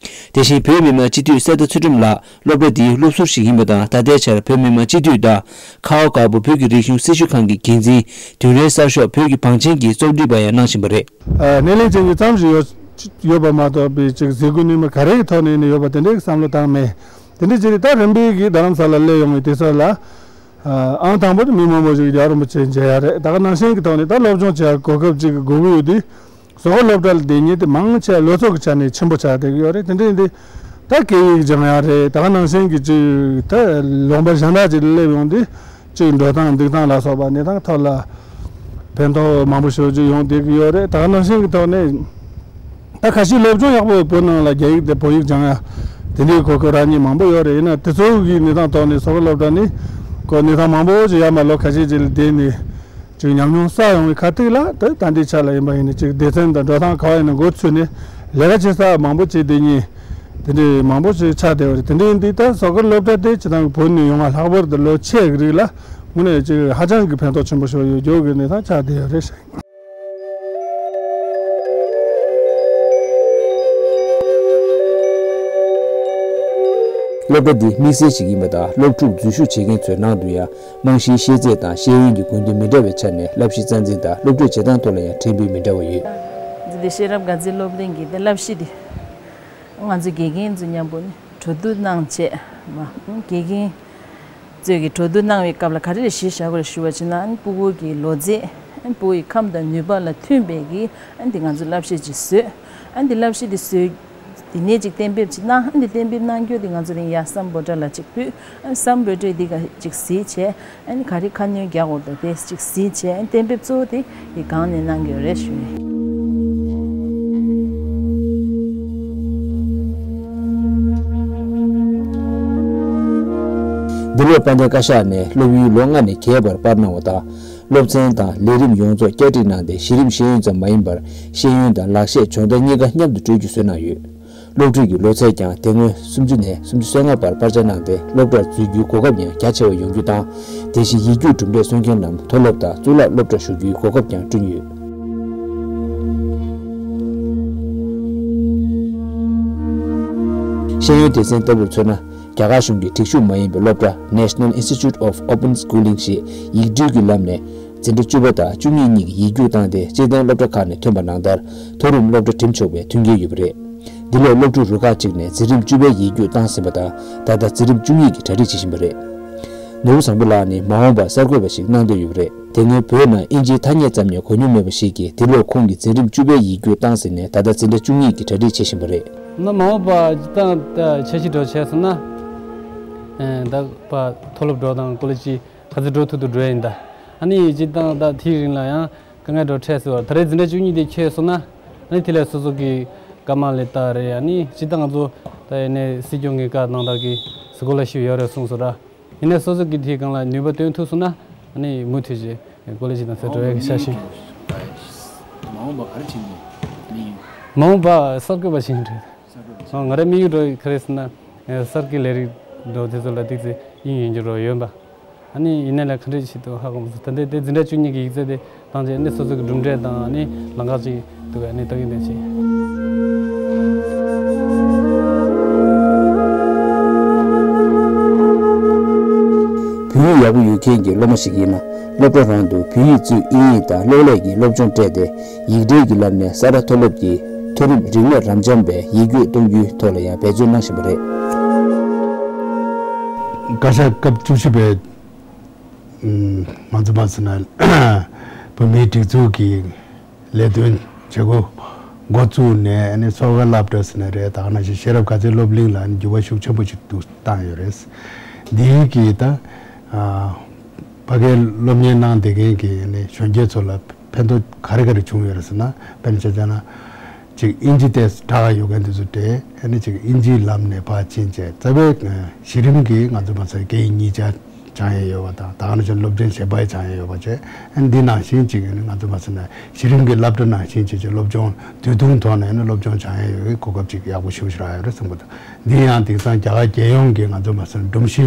དེ་བཞིན་བོད་མི་མང་སྤྱི་འཐུས་གསེར་རྟ་ཚུལ་ཁྲིམས་ལགས་སློབ་གྲྭ་འདིའི་སློབ་ཟུར་ཞིག་ཡིན་པ་དང་། ད་ལྟའི་ཆར་བོད་མི་མང་སྤྱི་འཐུས་དང་ཁ་བ་དཀར་པོ་བོད་ཀྱི་རིག་གཞུང་སྲི་ཞུ་ཁང་གི་འགན་འཛིན། དུས་རེའི་གསར་ཤོག་བོད་ཀྱི་བང་ཆེན་གྱི་གཙོ་སྒྲིག་པ་ཡང་གནང་བཞིན་པ་རེད། ཨ་སྣེ་ལེན་བྱེད་མཁན་ཙམ་ཞིག་ཡོད་ཡོད་པ་མ་གཏོགས་པའི་ཅིག་ཟས་གོས་ནུས་མེད་ག་རེ་གི་ཐོག་ནས་ནི་ཡོད་པ་དེ་འདྲའི་བསམ་བློ་བཏང་མེད། དེ་འདྲའི་ཅིག་རེད། ད་རིམ་པས་ཀྱི་རྡ་རམ་ས་ལ་སླེབས་ཡོང་བའི་དུས་ཚོད་ལ། ཨང་དང་པོ་དེ་མི་མང་པོ་ཞིག་རྒྱལ་བ་རིན་པོ་ཆེ་མཇལ་ཡ་རེད། ད་ག་ནང་བཞིན་གྱི་ཐོག་ནས་ད་སློབ་སྦྱོང་བྱེད་ཡ་གོ་སྐབས་ཅིག་གི་དགོས་ཀྱི་ཡོད་དུས། སོག་པོ་སློབ་གྲྭ་ལ་བསྡད་མཁན་དེ་མང་ཆེ་བ་ལོ་ཚོད་ཀྱི་ཆ་ནས་ཆེན་པོ་ཆགས་བསྡད་ཀྱི་ཡོད་རེད། དེ་འདྲ་ཡིན་དུས་ད་སྐད་ཡིག་སྦྱང་ཡ་རེད། ད་ག་ནང་བཞིན་གྱི་ཅིག་ད་ལུང་པ་གཞན་དག་ཅིག་ལ་སླེབས་ཡོང་དུས་ཅིག་འགྲོ་སྟངས་འདུག་སྟངས་ལ་སོགས་པ་གནས་སྟངས་ཐོག་ལ་ཕན་ཐོགས་མང་པོ་ཞེ་པོ་ཅིག་ཡོང་བསྡད་ཀྱི་ཡོད་རེད། ད་ག་ནང་བཞིན་གྱི་ཐོག་ནས། ད་ཁ་ཤས་སློབ་སྦྱོང་ཡག་པོ་བོད་ནང་ལ་རྒྱ་ཡིག་དེ་བོད་ཡིག་སྦྱང་ཡ་དེ་འདྲའི་གོ་སྐབས་རག་མཁན་མང་པོ་ཡོད་རེད། ཡིན་ན་དེ་ཚོ་གི་གནས་སྟངས་ཐོག་ནས་སོག་པོ་སློབ་གྲྭ་ནས་ཁོ་གནས་སྟངས་མང་པོ་ཅིག་ཡར་མར་ལོ་ཁ་ཤས་ཅིག་ལ་བསྡད་ནས་ཅིག་ཉམས་མྱོང་བསགས་ཡོང་བའི་ཁ་ཐུག་ལ། ད་ད་ལྟའི་ཆ་ལ་ཡིན་པ་ཡིན་ན་ཅིག་སྡེ་ཚན་དང་འགྲོ་སྟངས་ག་བ་ཡིན་ན་འགོ་ཚུགས་ནས་ལས་ཀ་བྱེད་ས་མང་པོ་བྱེད་བསྡད་མཁན་དེ་འདྲའི་མང་པོ་ཅིག་ཆགས་བསྡད་པ་རེད། དེ་འདྲ་ཡིན་དུས་ད་སོག་པོ་སློབ་གྲྭ་དེ་སྤྱིར་བཏང་བོད་ནས་ཡོང་བ་ལྷག་པར་དུ་ལོ་ཆེ་གི་རིགས་ལ་དངོས་གནས་ཅིག་ཧ་ཅང་གི་ཕན་ཐོགས་ཆེན་པོ་ཞིག་ཡོད་རྒྱུ་གི་གནས་སྟངས་ཆགས་བསྡད་ཡོད་རེད། སློབ་གྲྭ་འདི་དམིགས་བསལ་ཞིག་ཡིན་པ་དང་། སློབ་ཕྲུག་འཛུལ་ཞུགས་བྱེད་མཁན་ཚོའི་ནང་དུ་ཡང་རྨང་གཞིའི་ཤེས་ཚད་དང་ཤེས་ཡོན་གྱི་དགོས་འདུན་མི་འདྲ་བའི་ཆ་ནས་བསླབ་གཞི་རྩ་འཛིན་དང་སློབ་ཁྲིད་བྱེད་སྟངས་ཐོག་ལ་ཡང་ཕྲན་བུ་མི་འདྲ་བ་ཡོད། འདི་ཤེས་རབ་དགའ་ཚལ་སློབ་གླིང་གི་དེ་བསླབ་གཞི་དེ་ང་ཚོ་དགེ་རྒན་ཚོ་མཉམ་པོ་ནི་གྲོས་བསྡུར་གནང་བྱས་མ་དགེ་རྒན་ཚོས་ཀྱི་གྲོས་བསྡུར་གནང་བའི་སྐབས་ལ་ག་རེ་རེ་གཞི་བཞག་དགོས་རེད་ཞུ་བ་ཕྱིན་ན། ཨ་ནི་སྤུ་གུ་གི་ལོ་ཚད། ཨ་ནི་སྤུ་གུ་ཡི་ཁམས་དང་ནུས་པ་ལ་མཐུན་པའི་གི་ཨ་ནི་འདི་ང་ཚོ་བསླབ་བྱ་ཅིག་བཟོས། ཨ་ནི་འདི་བསླབ་བྱ་འདི་བཟོས། འདི་ནས་ཅིག་གཏན་འབེབས་ཅིག་གནང་། ཨ་ནི་འདི་གཏན་འབེབས་གནང་རྒྱུ་འདི་ང་ཚོ་རིང་ཡ་སམ་བྷོ་ཊ་ལ་ཅིག་ཕུལ། ཨ་ནི་སམ་བྷོ་ཊས་འདི་ག་ཅིག་གཟིགས་བྱས། ཨ་ནི་ག་རེ་ཁ་སྣོན་རྒྱག་དགོས་འདུག་དེ་ཅིག་གཟིགས་བྱས། ཨ་ནི་གཏན་འབེབས་གཙོ་བོ་དེ་འདི་སྒང་ནས་གནང་གི་ཡོད་རེད་ཞུ་ཡིན། འདི་ལོར་དཔལ་ལྡན་བཀའ་ཤག་ནས་སློབ་ཡུན་ལོ་ལྔ་ནས་བརྒྱད་བར་སྤར་གནང་བ་དང་། སློབ་ཚན་དང་ལས་རིམ་ཡོངས་རྫོགས་བསྐྱར་སྒྲིག་གནང་སྟེ། གཞི་རིམ་ཤེས་ཡོན་ཙམ་མ་ཡིན་པར་ཤེས་ཡོན་དང་ལག་ཤེས་སྦྱོང་བརྡར་གཉིས་ཀ་མཉམ་དུ་སྤྲོད་རྒྱུ་བཟོས་གནང་ཡོད། སློབ་ཕྲུག་གི་ལོ་ཚད་ཀྱང་དེ་སྔོན་སུམ་ཅུ་ནས་སུམ་ཅུ་སོ་ལྔ་བར་སྤར་ཆ་གནང་སྟེ། སློབ་གྲྭར་འཛུལ་རྒྱུའི་གོ་སྐབས་ཡང་རྒྱ་ཆེ་བ་ཡོང་རྒྱུ་དང་། དེ་བཞིན་ཡིག་རྒྱུགས་གྲུབ་འབྲས་སོན་མཁན་རྣམས་མཐོ་སློབ་དང་གཙུག་ལག་སློབ་གྲྭར་ཞུགས་རྒྱུའི་གོ་སྐབས་ཀྱང་བསྐྲུན་ཡོད། ཤེས་ཡོན་སྡེ་ཚན་ལྟ་བུར་མཚོན་ན། རྒྱ་གར་གཞུང་གི་སྒྲིག་ཞུགས་མ་ཡིན་པའི་སློབ་གྲྭ་National Institute of Open Schooling ཞེས་ཡིག་འབྲེལ་གྱི་ལམ་ནས་འཛིན་གྲྭ་བཅུ་པ་དང་བཅུ་གཉིས་གཉིས་ཀྱི་ཡིག་རྒྱུགས་བཏང་སྟེ། སྤྱི་བཏང་སློབ་གྲྭ་ཁག་ནས་ཐོན་པ་ནང་ལྟར་མཐོ་རིམ་སློབ་གྲྭ་འགྲིམ་ཆོག་པའི་མཐུན་རྐྱེན་ཡོད་པ་རེད། འདི་ལོར་སློབ་ཕྲུག་རུ་ཁག་གཅིག་ནས་འཛིན་རིམ་བཅུ་པའི་ཡིག་རྒྱུགས་བཏང་ཟིན་པ་དང་། ད་ལྟ་འཛིན་རིམ་བཅུ་གཉིས་ཀྱི་གྲ་སྒྲིག་བྱེད་བཞིན་པ་རེད། ནོར་བུ་བཟང་པོ་ལགས་ནི་མ་འོངས་པར་གསར་འགོད་པ་ཞིག་གནང་འདོད་ཡོད་པ་རེད། དེ་སྔོན་བོད་ནང་ཨིན་ཇིའི་ཐ་སྙད་ཙམ་ཡང་གོ་མྱོང་མེད་པ་ཞིག་གིས་འདི་ལོར་ཁོང་གིས་འཛིན་རིམ་བཅུ་པའི་ཡིག་རྒྱུགས་བཏང་ཟིན་ནས། ད་ལྟ་འཛིན་གྲྭ་བཅུ་གཉིས་ཀྱི་གྲ་སྒྲིག་བྱེད་བཞིན་པ་རེད། ན་མ་འོངས་པ་ད་ད་འཆར་གཞི་འདྲ་བྱས་སོང་ན། ཨེ་ད་པ་མཐོ་སློབ་འགྲོ་དང་ཀོ་ལེ་ཇི་ག་ཚོད་འགྲོ་ཐུབ་ཐུབ་འགྲོ་ཡིན་ད། ཨ་ནི་སྤྱིར་བཏང་ད་དེའི་རིང་ལ་ཡང་དཀའ་ངལ་འདྲ་འཕྲད་སྲིད་པ། ད་རེས་འཛིན་གྲྭ་བཅུ་གཉིས་དེ་ཁྱེར་སོང་ན། ཨ་ནི་དེ་ལས་སོ་སོ་གི་སྐར་མ་ལས་ལྟ་རེད། ཨ་ནི་སྤྱིར་བཏང་ང་ཚོ་ད་ཡིན་ནའི་སྲིད་སྐྱོང་གི་བཀའ་གནང་སྟངས་ཀྱི་སི་ཀོ་ལར་ཤིབ་ཡོད་རེད་གསུངས་སོང་ར། ཡིན་ནའི་སོ་སོ་གི་དེའི་སྒང་ལ་ནུས་པ་བཏོན་ཐུབ་སོང་ན། ཨ་ནི་མུ་མཐུད་ཀྱི་ཀོ་ལེ་ཇི་དང་ཚད་འགྲོ་ཡག་གི་འཆར་གཞི། མ་འོངས་པ་ག་རེ་བྱེད་མཁན་དམིགས་ཡུལ། མ་འོངས་པ་གསར་འགོད་པ་ཞིག་ཡིན་རེད། གསར་འགོད་པ་ཞིག་ང་རའི་དམིགས་ཡུལ་འགྲོ་ཡི་ག་རེ་ཟེར་ན། གསར་གྱི་ལས་རིགས་འགྲོ་དེ་ཚོ་ལ་ཏིག་ཙེ་དབྱིངས་ཡོད་རྒྱུ་རོ་ཡོད་པ། ཨ་ནི་ཡིན་ནའི་ལ་ག་འདྲ་ཞིག་འདུག་ཧ་གོ་མ་སོང་། ད་ལྟའི་དེ་འཛིན་གྲྭ་བཅུ་གཉིས་ཀྱི་ཡིག་ཚད་དེ་བཏང་རྗེས་ནི་སོ་སོ་གི་གྲུབ་འབྲས་དང་ནི་ལམ་ཁ་ཅིག་འདུག་ཨ་ནི་ལྟ་གི་འདུག་ཅེས། བོད་ཡིག་ཡག་པོ་ཡོད་མཁན་གྱི་སློབ་མ་ཞིག་ཡིན་ན། སློབ་གྲྭ་རང་དུ་བོད་ཡིག་གཙོས་དབྱིན་ཡིག་དང་གློག་ཀླད་ཀྱི་སློབ་སྦྱོང་སྤྲད་དེ། ཡིག་འབྲེལ་གྱི་ལམ་ནས་ས་རཱ་མཐོ་སློབ་ཀྱི་མཐོ་རིམ་རིག་གནས་རབ་འབྱམས་པའི་ཡིག་རྒྱུགས་གཏོང་རྒྱུའི་ཐོག་ལ་ཡང་འབད་བརྩོན་གནང་བཞིན་པ་རེད། བཀའ་ཤག་སྐབས་བཅུ་བཞི་པའི་ང་ཚོ་མ་ཟེར་ན་བོད་མིའི་སྒྲིག་འཛུགས་ཀྱི་ལས་དོན་བྱེད་སྒོ་འགོ་བཙུགས་ནས། ཨ་ནི་གསོལ་ཁ་སློབ་གྲྭ་ཟེར་ན་རེད། ད་ག་ནང་བཞིན་ཤེས་རབ་དགའ་ཚལ་སློབ་གླིང་ལ་འགྱུར་བ་ཤུགས་ཆེན་པོ་ཞིག་ཏུ་བཏང་ཡོད་རེད། འདིའི་གི་ད་ཕ་གིར་སློབ་གཉེར་གནང་བསྡད་མཁན་གྱི་ཨ་ནི་གཞོན་སྐྱེས་ཚོ་ལ་ཕན་ཐོགས་ག་རེ་ག་རེ་བྱུང་ཡོད་རེད་ཟེར་ན། དཔེར་ན་ཆ་བཞག་ན། ཅིག་ཨིན་ཇི་ཏོག་ཙམ་དྲག་ཡོད་མཁན་དེ་ཚོ་དེ། ཨ་ནི་ཅིག་ཨིན་ཇིའི་ལམ་ནས་ཕར་ཕྱིན་བྱས། རྩ་བའི་གཞི་རིམ་གྱི་ང་ཚོ་མ་ཟེར་སྐད་ཡིག་གཉིས་ཆ་སྦྱང་ཡས་ཡོད་པ་དང་། ད་ག་ནང་བཞིན་སློབ་ཚན་གཞན་པ་ཡང་སྦྱང་ཡས་ཡོད་པ་བྱས། ཨ་ནི་འདི་ནང་བཞིན་ཅིག་ཨ་ནི་ང་ཚོ་མ་ཟེར་ན་གཞི་རིམ་གྱི་སློབ་གྲྭ་ནང་བཞིན་ཅིག་ཅིག་སློབ་སྦྱོང་དུས་ཐུང་ཐོག་ནས་ཨ་ནི་སློབ་སྦྱོང་སྦྱང་ཡས་ཡོད་པའི་གོ་སྐབས་ཅིག་ཡག་པོ་ཞེ་པོ་ཞིག་རག་ཡོད་རེད་བསམ་གྱི་འདུག་འདི་ཡང་དེང་སང་རྒྱ་གར་རྒྱལ་ཡོངས་ཀྱི་ང་ཚོ་མ་ཟེར་ན་སྒྲོམ་གཞི་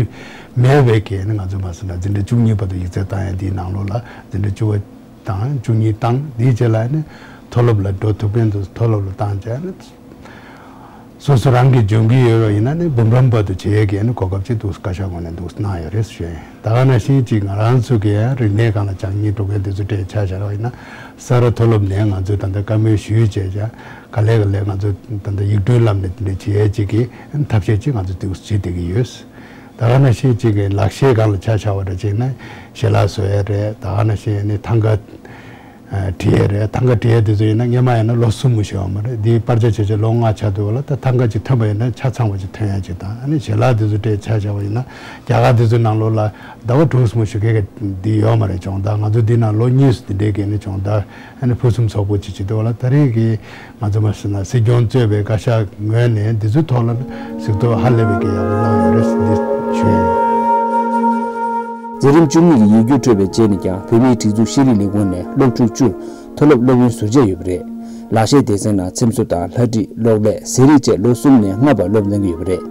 མེད་པའི་གི་ཨ་ནི་ང་ཚོ་མ་ཟེར་ན་འཛིན་གྲྭ་བཅུ་གཉིས་བར་དུ་ཡིག་ཚད་བཏང་ཡས། འདིའི་ནང་ལོགས་ལ་འཛིན་གྲྭ་བཅུ་པ་དང་བཅུ་གཉིས་བཏང་། དེའི་རྗེས་ལ་ནི་མཐོ་སློབ་ལ་འགྲོ་ཐུབ་མཁན་དུ་མཐོ་སློབ་ལ་བཏང་བྱས་ནས། སོ་སོ་རང་གིས་འཇོན་གྱི་ཡོད་པ་ཡིན་ན་ནི་འབུམ་རམས་པ་དུ་བྱེད་ཡས་ཀྱི་ནི་གོ་སྐབས་ཅིག་འདུག་བཀའ་ཤག་ངོས་ནས་འདུག་གནང་ཡོད་རེད་ཞུ་ཡ་ཡིན། ད་ག་ནང་བཞིན་ཅིག་ང་རང་ཚོ་གི་ཡང་རིག་གནས་སྒང་ལ་སྦྱང་སྙིང་འདོད་མཁན་དེ་ཚོ་གྲས་ཆ་བཞག་པ་ཡིན་ན། ས་རཱ་མཐོ་སློབ་ནས་ང་ཚོས་ད་ལྟ་བཀའ་མོལ་ཞུས་བྱས་ཀྱང་། ག་ལེ་ག་ལེ་ང་ཚོ་ད་ལྟ་ཡིག་འབྲེལ་ལམ་ནས་དེ་འདྲ་བྱེད་ཡས་ཅིག་གི་ཐབས་ཤེས་ཅིག་ང་ཚོ་འདུག་བྱེད་བསྡད་ཀྱི་ཡོད། ད་ག་ནང་བཞིན་ཅིག་གི་ལག་ཤེས་སྒང་ལ་ཆ་བཞག་པ་འདྲ་བྱས་ན་ཞལ་ལག་བཟོ་ཡས་རེད། ད་ག་ནང་བཞིན་ནི་ཐང་ག་ཨ་བྲི་ཡས་རེད། ཐང་ག་བྲི་ཡས་དེ་ཚོ་ཡིན་ན་སྔོན་མ་ཡིན་ན་ལོ་གསུམ་མུ་བཞི་ཡོད་མ་རེད། འདི་པར་ཆས་བྱས་བྱས་ལོ་ལྔ་ཆགས་འདུག་པ་ལ། ད་ཐང་ག་ཅིག་ཐོན་པ་ཡིན་ན་ཆ་ཚང་བ་ཅིག་ཐོན་ཡས་ཅིག་དང་། ཨ་ནི་ཞལ་ལག་དེ་ཚོ་སྤྲད་ཆ་བཞག་པ་ཡིན་ན་རྒྱ་གར་དེ་ཚོའི་ནང་ལོགས་ལ་ཟླ་བ་དྲུག་མུ་བཞི་གི་འདི་ཡོད་མ་རེད། སྦྱོང་བརྡར་ང་ཚོ་འདི་ན་ལོ་གཉིས་སུ་འདི་འདྲའི་གི་ནི་སྦྱོང་བརྡར་ཨ་ནི་ཕུན་སུམ་ཚོགས་པོ་ཅིག་བྱེད་འདུག་པ་ལ། ད་རེས་ཀྱི་ང་ཚོ་མ་ཟེར་ན་སྲིད་སྐྱོང་གཙོས་པའི་བཀའ་ཤག་ངོས་ནས་འདི་ཚོའི་ཐོག་ལ་གཟིགས་རྟོག་ཧ་ལས་པའི་གི་ཡག་པོ་གནང་ཡོད་རེད་འདི་ཞུ་ཡ་ཡིན། འཛིན་རིམ་བཅུ་གཉིས་ཀྱི་ཡིག་རྒྱུགས་འཕྲོད་པའི་རྗེས་ནས་ཀྱང་བོད་མིའི་སྒྲིག་འཛུགས་ཤེས་རིག་ལས་ཁུངས་ནས་སློབ་ཕྲུག་བཅུར་མཐོ་སློབ་སློབ་ཡོན་ཟུར་བཅད་ཡོད་པ་རེད། ལག་ཤེས་སྡེ་ཚན་ནང་འཚེམ་བཟོ་དང་ལྷ་བྲིས། གློག་ཀླད། ཟས་རིགས་བཅས་ལོ་གསུམ་ནས་ལྔ་བར་སློབ་གནང་གི་ཡོད་པ་རེད།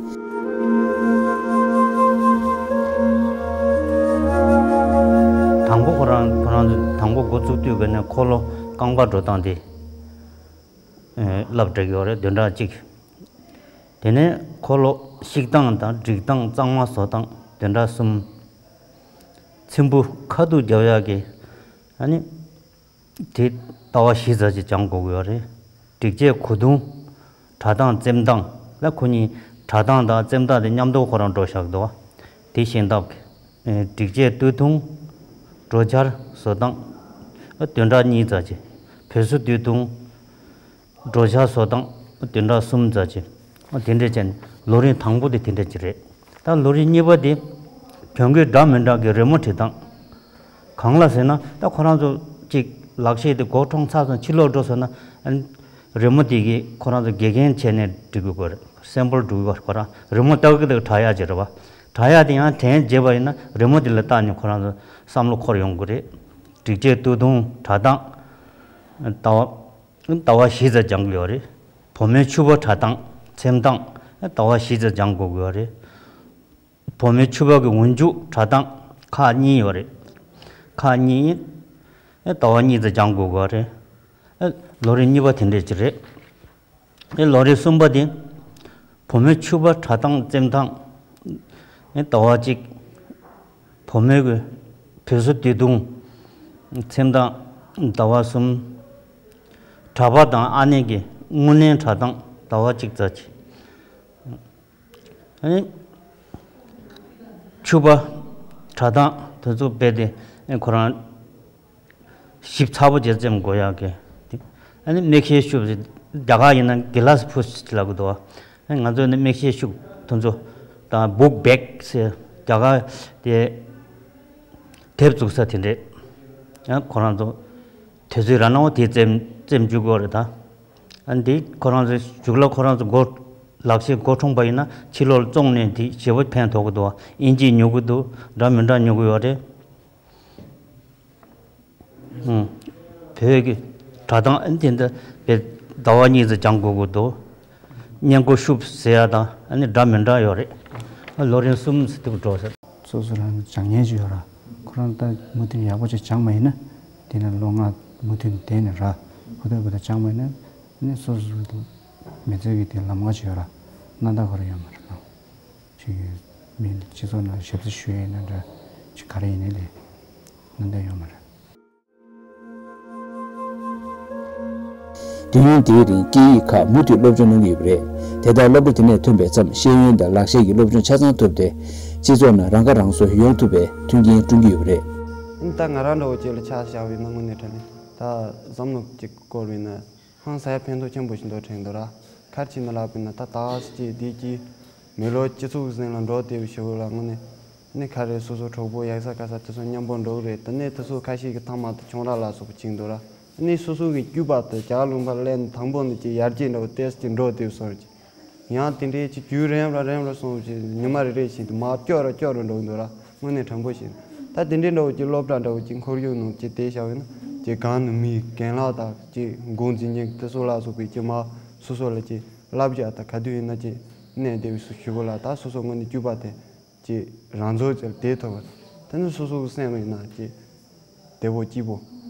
དང་པོ་ཁོ་རང་ཁོ་རང་ཚོ་དང་པོ་འགོ་བཙུགས་དུས་ཀ་ནས་འཁོར་ལོ་རྐང་པ་འགྲོ་སྟངས་དེ་བསླབ་བསྡད་ཀྱི་ཡོད་རེད། བདུན་ཕྲག་གཅིག་དེ་ནས་འཁོར་ལོ་བཤིག་སྟངས་དང་སྒྲིག་སྟངས། གཙང་མ་བཟོ་སྟངས་བདུན་ཕྲག་གསུམ། ཚེམ་བུ་ཁ་ཐུག་རྒྱབ་ཡག་གི་ཨ་ནི་དེ་ཟླ་བ་བཞི་ཙམ་ཅིག་སྦྱང་དགོས་ཀྱི་ཡོད་རེད། སྒྲིག་ཆས་གོས་ཐུང་། དྲ་ཐང་། འཚེམ་སྟངས་ལ། ཁོ་གཉིས་དྲ་ཐང་དང་འཚེམ་སྟངས་དེ་མཉམ་དུ་ཁོ་རང་འགྲོ་བཞག་འདུག་པ། དེ་ཤེས་ཐབས་ཀྱི་སྒྲིག་ཆས་སྟོད་ཐུང་། གྲོ་ཆར་བཟོ་སྟངས་བདུན་ཕྲག་གཉིས་ཙམ་ཅིག་བོད་བཟོ་སྟོད་ཐུང་། གྲོ་ཆར་བཟོ་སྟངས་བདུན་ཕྲག་གསུམ་ཙམ་ཅིག་དེ་འདྲས་བྱས་ནས་ལོ་རིམ་དང་པོ་དེ་དེ་འདྲས་ཅིག་རེད། ད་ལོ་རིམ་གཉིས་པ་དེ་གྱོང་གུད་འདྲ་མི་འདྲ་གི་རི་མོ་བྲིས་སྟངས། གང་ལ་ཟེར་ན། ད་ཁོ་རང་ཚོ་གཅིག་ལག་ཤེས་དེ་འགོ་འཁྲུངས་ཚར་སོང་། ཕྱི་ལོགས་འགྲོ་སོང་ན་ཨ་ནི་རི་མོ་དེ་གི་ཁོ་རང་ཚོ་དགེ་རྒན་བྱས་ནས་འབྲི་དགོས་ཀྱི་རེད། སེམ་པལ་འབྲི་དགོས་ཀྱི་རེད། ཁོ་རང་རི་མོ་ལྟ་གི་ལྟ་གི་དྲག་ཡག་ཅིག་རེད་པ། དྲག་ཡག་དེ་ཡང་དྲན་རྗེས་པ་ཡིན་ན་རི་མོ་དེ་ལ་བལྟས་ནས་ཁོ་རང་ཚོ་བསམ་བློ་འཁོར་ཡོང་གི་རེད། སྒྲིག་ཆས་སྟོད་ཐུང་། དྲ་ཐང་། ཟླ་བ་ཟླ་བ་བཞི་ཙམ་སྦྱང་གི་ཡོད་རེད། བུ་མོའི་ཕྱུ་པ་དྲ་སྟངས། འཚེམ་སྟངས་ཟླ་བ་བཞི་ཙམ་སྦྱང་དགོས་ཀྱི་ཡོད་རེད། བུ་མོའི་ཕྱུ་པ་གི་འོག་འཇུག་དྲ་སྟངས། ཁག་གཉིས་ཡོད་རེད། ཁག་གཉིས་ཟླ་བ་གཉིས་ཙམ་སྦྱང་དགོས་ཀྱི་ཡོད་རེད། ལོ་རིམ་གཉིས་པ་དེ་འདྲས་ཅིག་རེད། ལོ་རིམ་གསུམ་པ་དེ་བུ་མོའི་ཕྱུ་པ་དྲ་སྟངས། འཚེམ་སྟངས་ཟླ་བ་གཅིག་བུ་མོའི་གི་བོད་བཟོ་སྟོད་ཐུང་། འཚེམ་སྟངས་ཟླ་བ་གསུམ། གྲྭ་པ་དང་ཨ་ནེ་གི་དངུལ་ལེན་དྲ་སྟངས་ཟླ་བ་གཅིག་ཙམ་ཅིག་ཨ་ནི་ཕྱུ་པ་དྲ་སྟངས་དེ་ཚོ་རྦད་དེ་ཁོ་རང་ཞིབ་ཚགས་པོ་བྱས་འཚེམ་དགོས་ཡག་གི། ཨ་ནི་མིག་ཤེལ་ཤུབས། རྒྱ་གར་ཡིན་ན་གི་ལཱ་སི་ཕུས་ལབ་ཀྱི་འདུག་པ། ང་ཚོ་ནི་མིག་ཤེལ་ཤུབས་དེ་ཚོ་དང་བུག་བེག་ཟེར། རྒྱ་གར་དེ་དེབ་བཙུགས་ས་དེ་འདྲས། ཡང་ཁོ་རང་ཚོ་དུས་ཚོད་རག་ན་འོ་དེ་འཚེམ་འཚེམ་བཅུག་དགོས་རེད་ད། ཨ་འདི་ཁོ་རང་ཚོའི་གཞུག་ལ་ཁོ་རང་ཚོ་འགོ་ལག་ཤེས་འགོ་འཁྲུངས་པ་ཡིན་ན་ཕྱི་ལོགས་ལ་བཙོང་ནས་དེ་ཞེ་པོ་ཕན་ཐོགས་ཀྱི་འདུག་ཨིན་ཇི་ཉོ་གི་འདུག་འདྲ་མི་འདྲ་ཉོ་གི་ཡོད་རེད། ཨང་། བོད་ཀྱི་དྲ་ཐང་ཨ་འདི་འདྲ་བའི་ཟླ་བ་གཉིས་ཙམ་སྦྱང་དགོས་ཀྱི་འདུག་སྔས་མགོ་ཤུབས་ཟེར་ཡ་དང་ཨ་ནི་འདྲ་མི་འདྲ་ཡོད་རེད། ཨ་ལོ་རིམ་གསུམ་ཟེར་དུས་འགྲོ་ཟེར། སོ་སོ་རང་སྦྱང་མཁན་ཅིག་ཡོད་ར། ཁོ་རང་ད་མུ་མཐུད་ཡག་པོ་ཅིག་སྦྱངས་པ་ཡིན་ན། དེ་ནས་ལོ་ལྔ་མུ་མཐུད་བསྡད་ནས་ར། ཧུར་ཐག་ཧུར་ཐག་སྦྱངས་པ་ཡིན་ན། ནི་སོ་སོ་སོ་མི་ཚེ་གི་དེ་ལམ་ཁ་ཅིག་ཡོད་ར། སྣ་ཐག་ཁོ་རང་ཡོད་མ་རེད་ལ། ཅིག་མི་སྤྱི་ཚོགས་ནང་ཞབས་ཕྱི་ཞུ་ཡས་ཡིན་ན་འདྲ། ཅིག་ག་རེ་ཡིན་ནའི་ལས་ནན་ཏན་ཡོད་མ་རེད། དུས་ཡུན་དེའི་རིང་སྐད་ཡིག་ཁག་མུ་མཐུད་སློབ་སྦྱོང་གནང་གི་ཡོད་པ་རེད། དེ་ལྟར་སློབ་གྲྭ་དེ་ནས་ཐོན་པའི་མཚམས་ཤེས་ཡོན་དང་ལག་ཤེས་ཀྱི་སློབ་སྦྱོང་ཆ་ཚང་ཐོབ་སྟེ། སྤྱི་ཚོགས་ནང་རང་ཁ་རང་གསོ་ཡོང་ཐུབ་པའི་མཐུན་རྐྱེན་བསྐྲུན་གྱི་ཡོད་པ་རེད། ད་ང་རང་འདྲ་བོ་ཅིག་ལ་ཆ་བཞག་པ་ཡིན་ན་དངོས་གནས་དྲང་གནས་ད་བསམ་བློ་ཅིག་བསྐོར་བ་ཡིན་ན། ཧང་སང་ཡ་ཕན་ཐོགས་ཆེན་པོ་ཞིག་འདུག་དྲན་འདུག་ར། ག་རེ་བྱས་ན་ལབ་པ་ཡིན་ན་ད་ད་ཅིག་འདི་ཅིག་མི་ལོ་སྤྱི་ཚོགས་ཟིན་ལ་འགྲོ་བསྡད་པའི་ཞོར་ལ་དངོས་གནས་ནི་ག་རེ་སོ་སོ་གྲོགས་པོ་ཡག་ས་ག་ས་དེ་ཚོ་མཉམ་པོ་འགྲོ་གི་རེད། ད་ནི་དེ་ཚོ་ཁ་ཤས་ཀྱི་ཐ་མ་དུ་ཁྱོང་ར་ལ་སོགས་པ་ཕྱིན་འདུག་ར། ནི་སོ་སོ་གི་སྐྱུག་པ་དེ་ཇག་ལུང་པ་ལེན་དང་པོ་ནི་ཅིག་ཡར་རྒྱས་འགྲོ་ཏེས་ཅིག་འགྲོ་བསྡད་སོང་ཅིག་ཡང་དེ་འདྲའི་ཅིག་རྒྱུན་རིང་ར་རིང་ར་སོང་ཅིག་ཉི་མ་རེ་རེ་བཞིན་དུ་མར་སྐྱོ་ར་སྐྱོ་ར་འགྲོ་གི་འདུག་ར། དངོས་གནས་དྲང་པོ་བཤད་ན། ད་དེ་འདྲའི་འདྲ་བོ་ཅིག་སློབ་གྲྭ་འདྲ་བོ་ཅིག་ཁོར་ཡུག་ནང་ཅིག་བསྡད་བཞག་པ་ཡིན་ན་ཅིག་གང་ནས་མི་རྒན་ལགས་དང་ཅིག་འགོ་འཛིན་མཁན་དེ་ཚོ་ལ་སོགས་པའི་ཅིག་མ་སོ་སོ་ལ་ཅིག་བསླབ་བྱ་དང་ག་དུས་ཡིན་ན་ཅིག་གནས་བསྡད་པའི་སུ་ཞུ་གོ་ལ་ད་སོ་སོ་དངོས་གནས་སྐྱུག་པ་དེ་ཅིག་རང་ཚོ་ཅིག་བསྡད་ཐུབ་པ་དེ་ནི་སོ་སོ་གི་སེམས་ཡིན་ན་ཅིག་བདེ་པོ་སྐྱིད་པོ།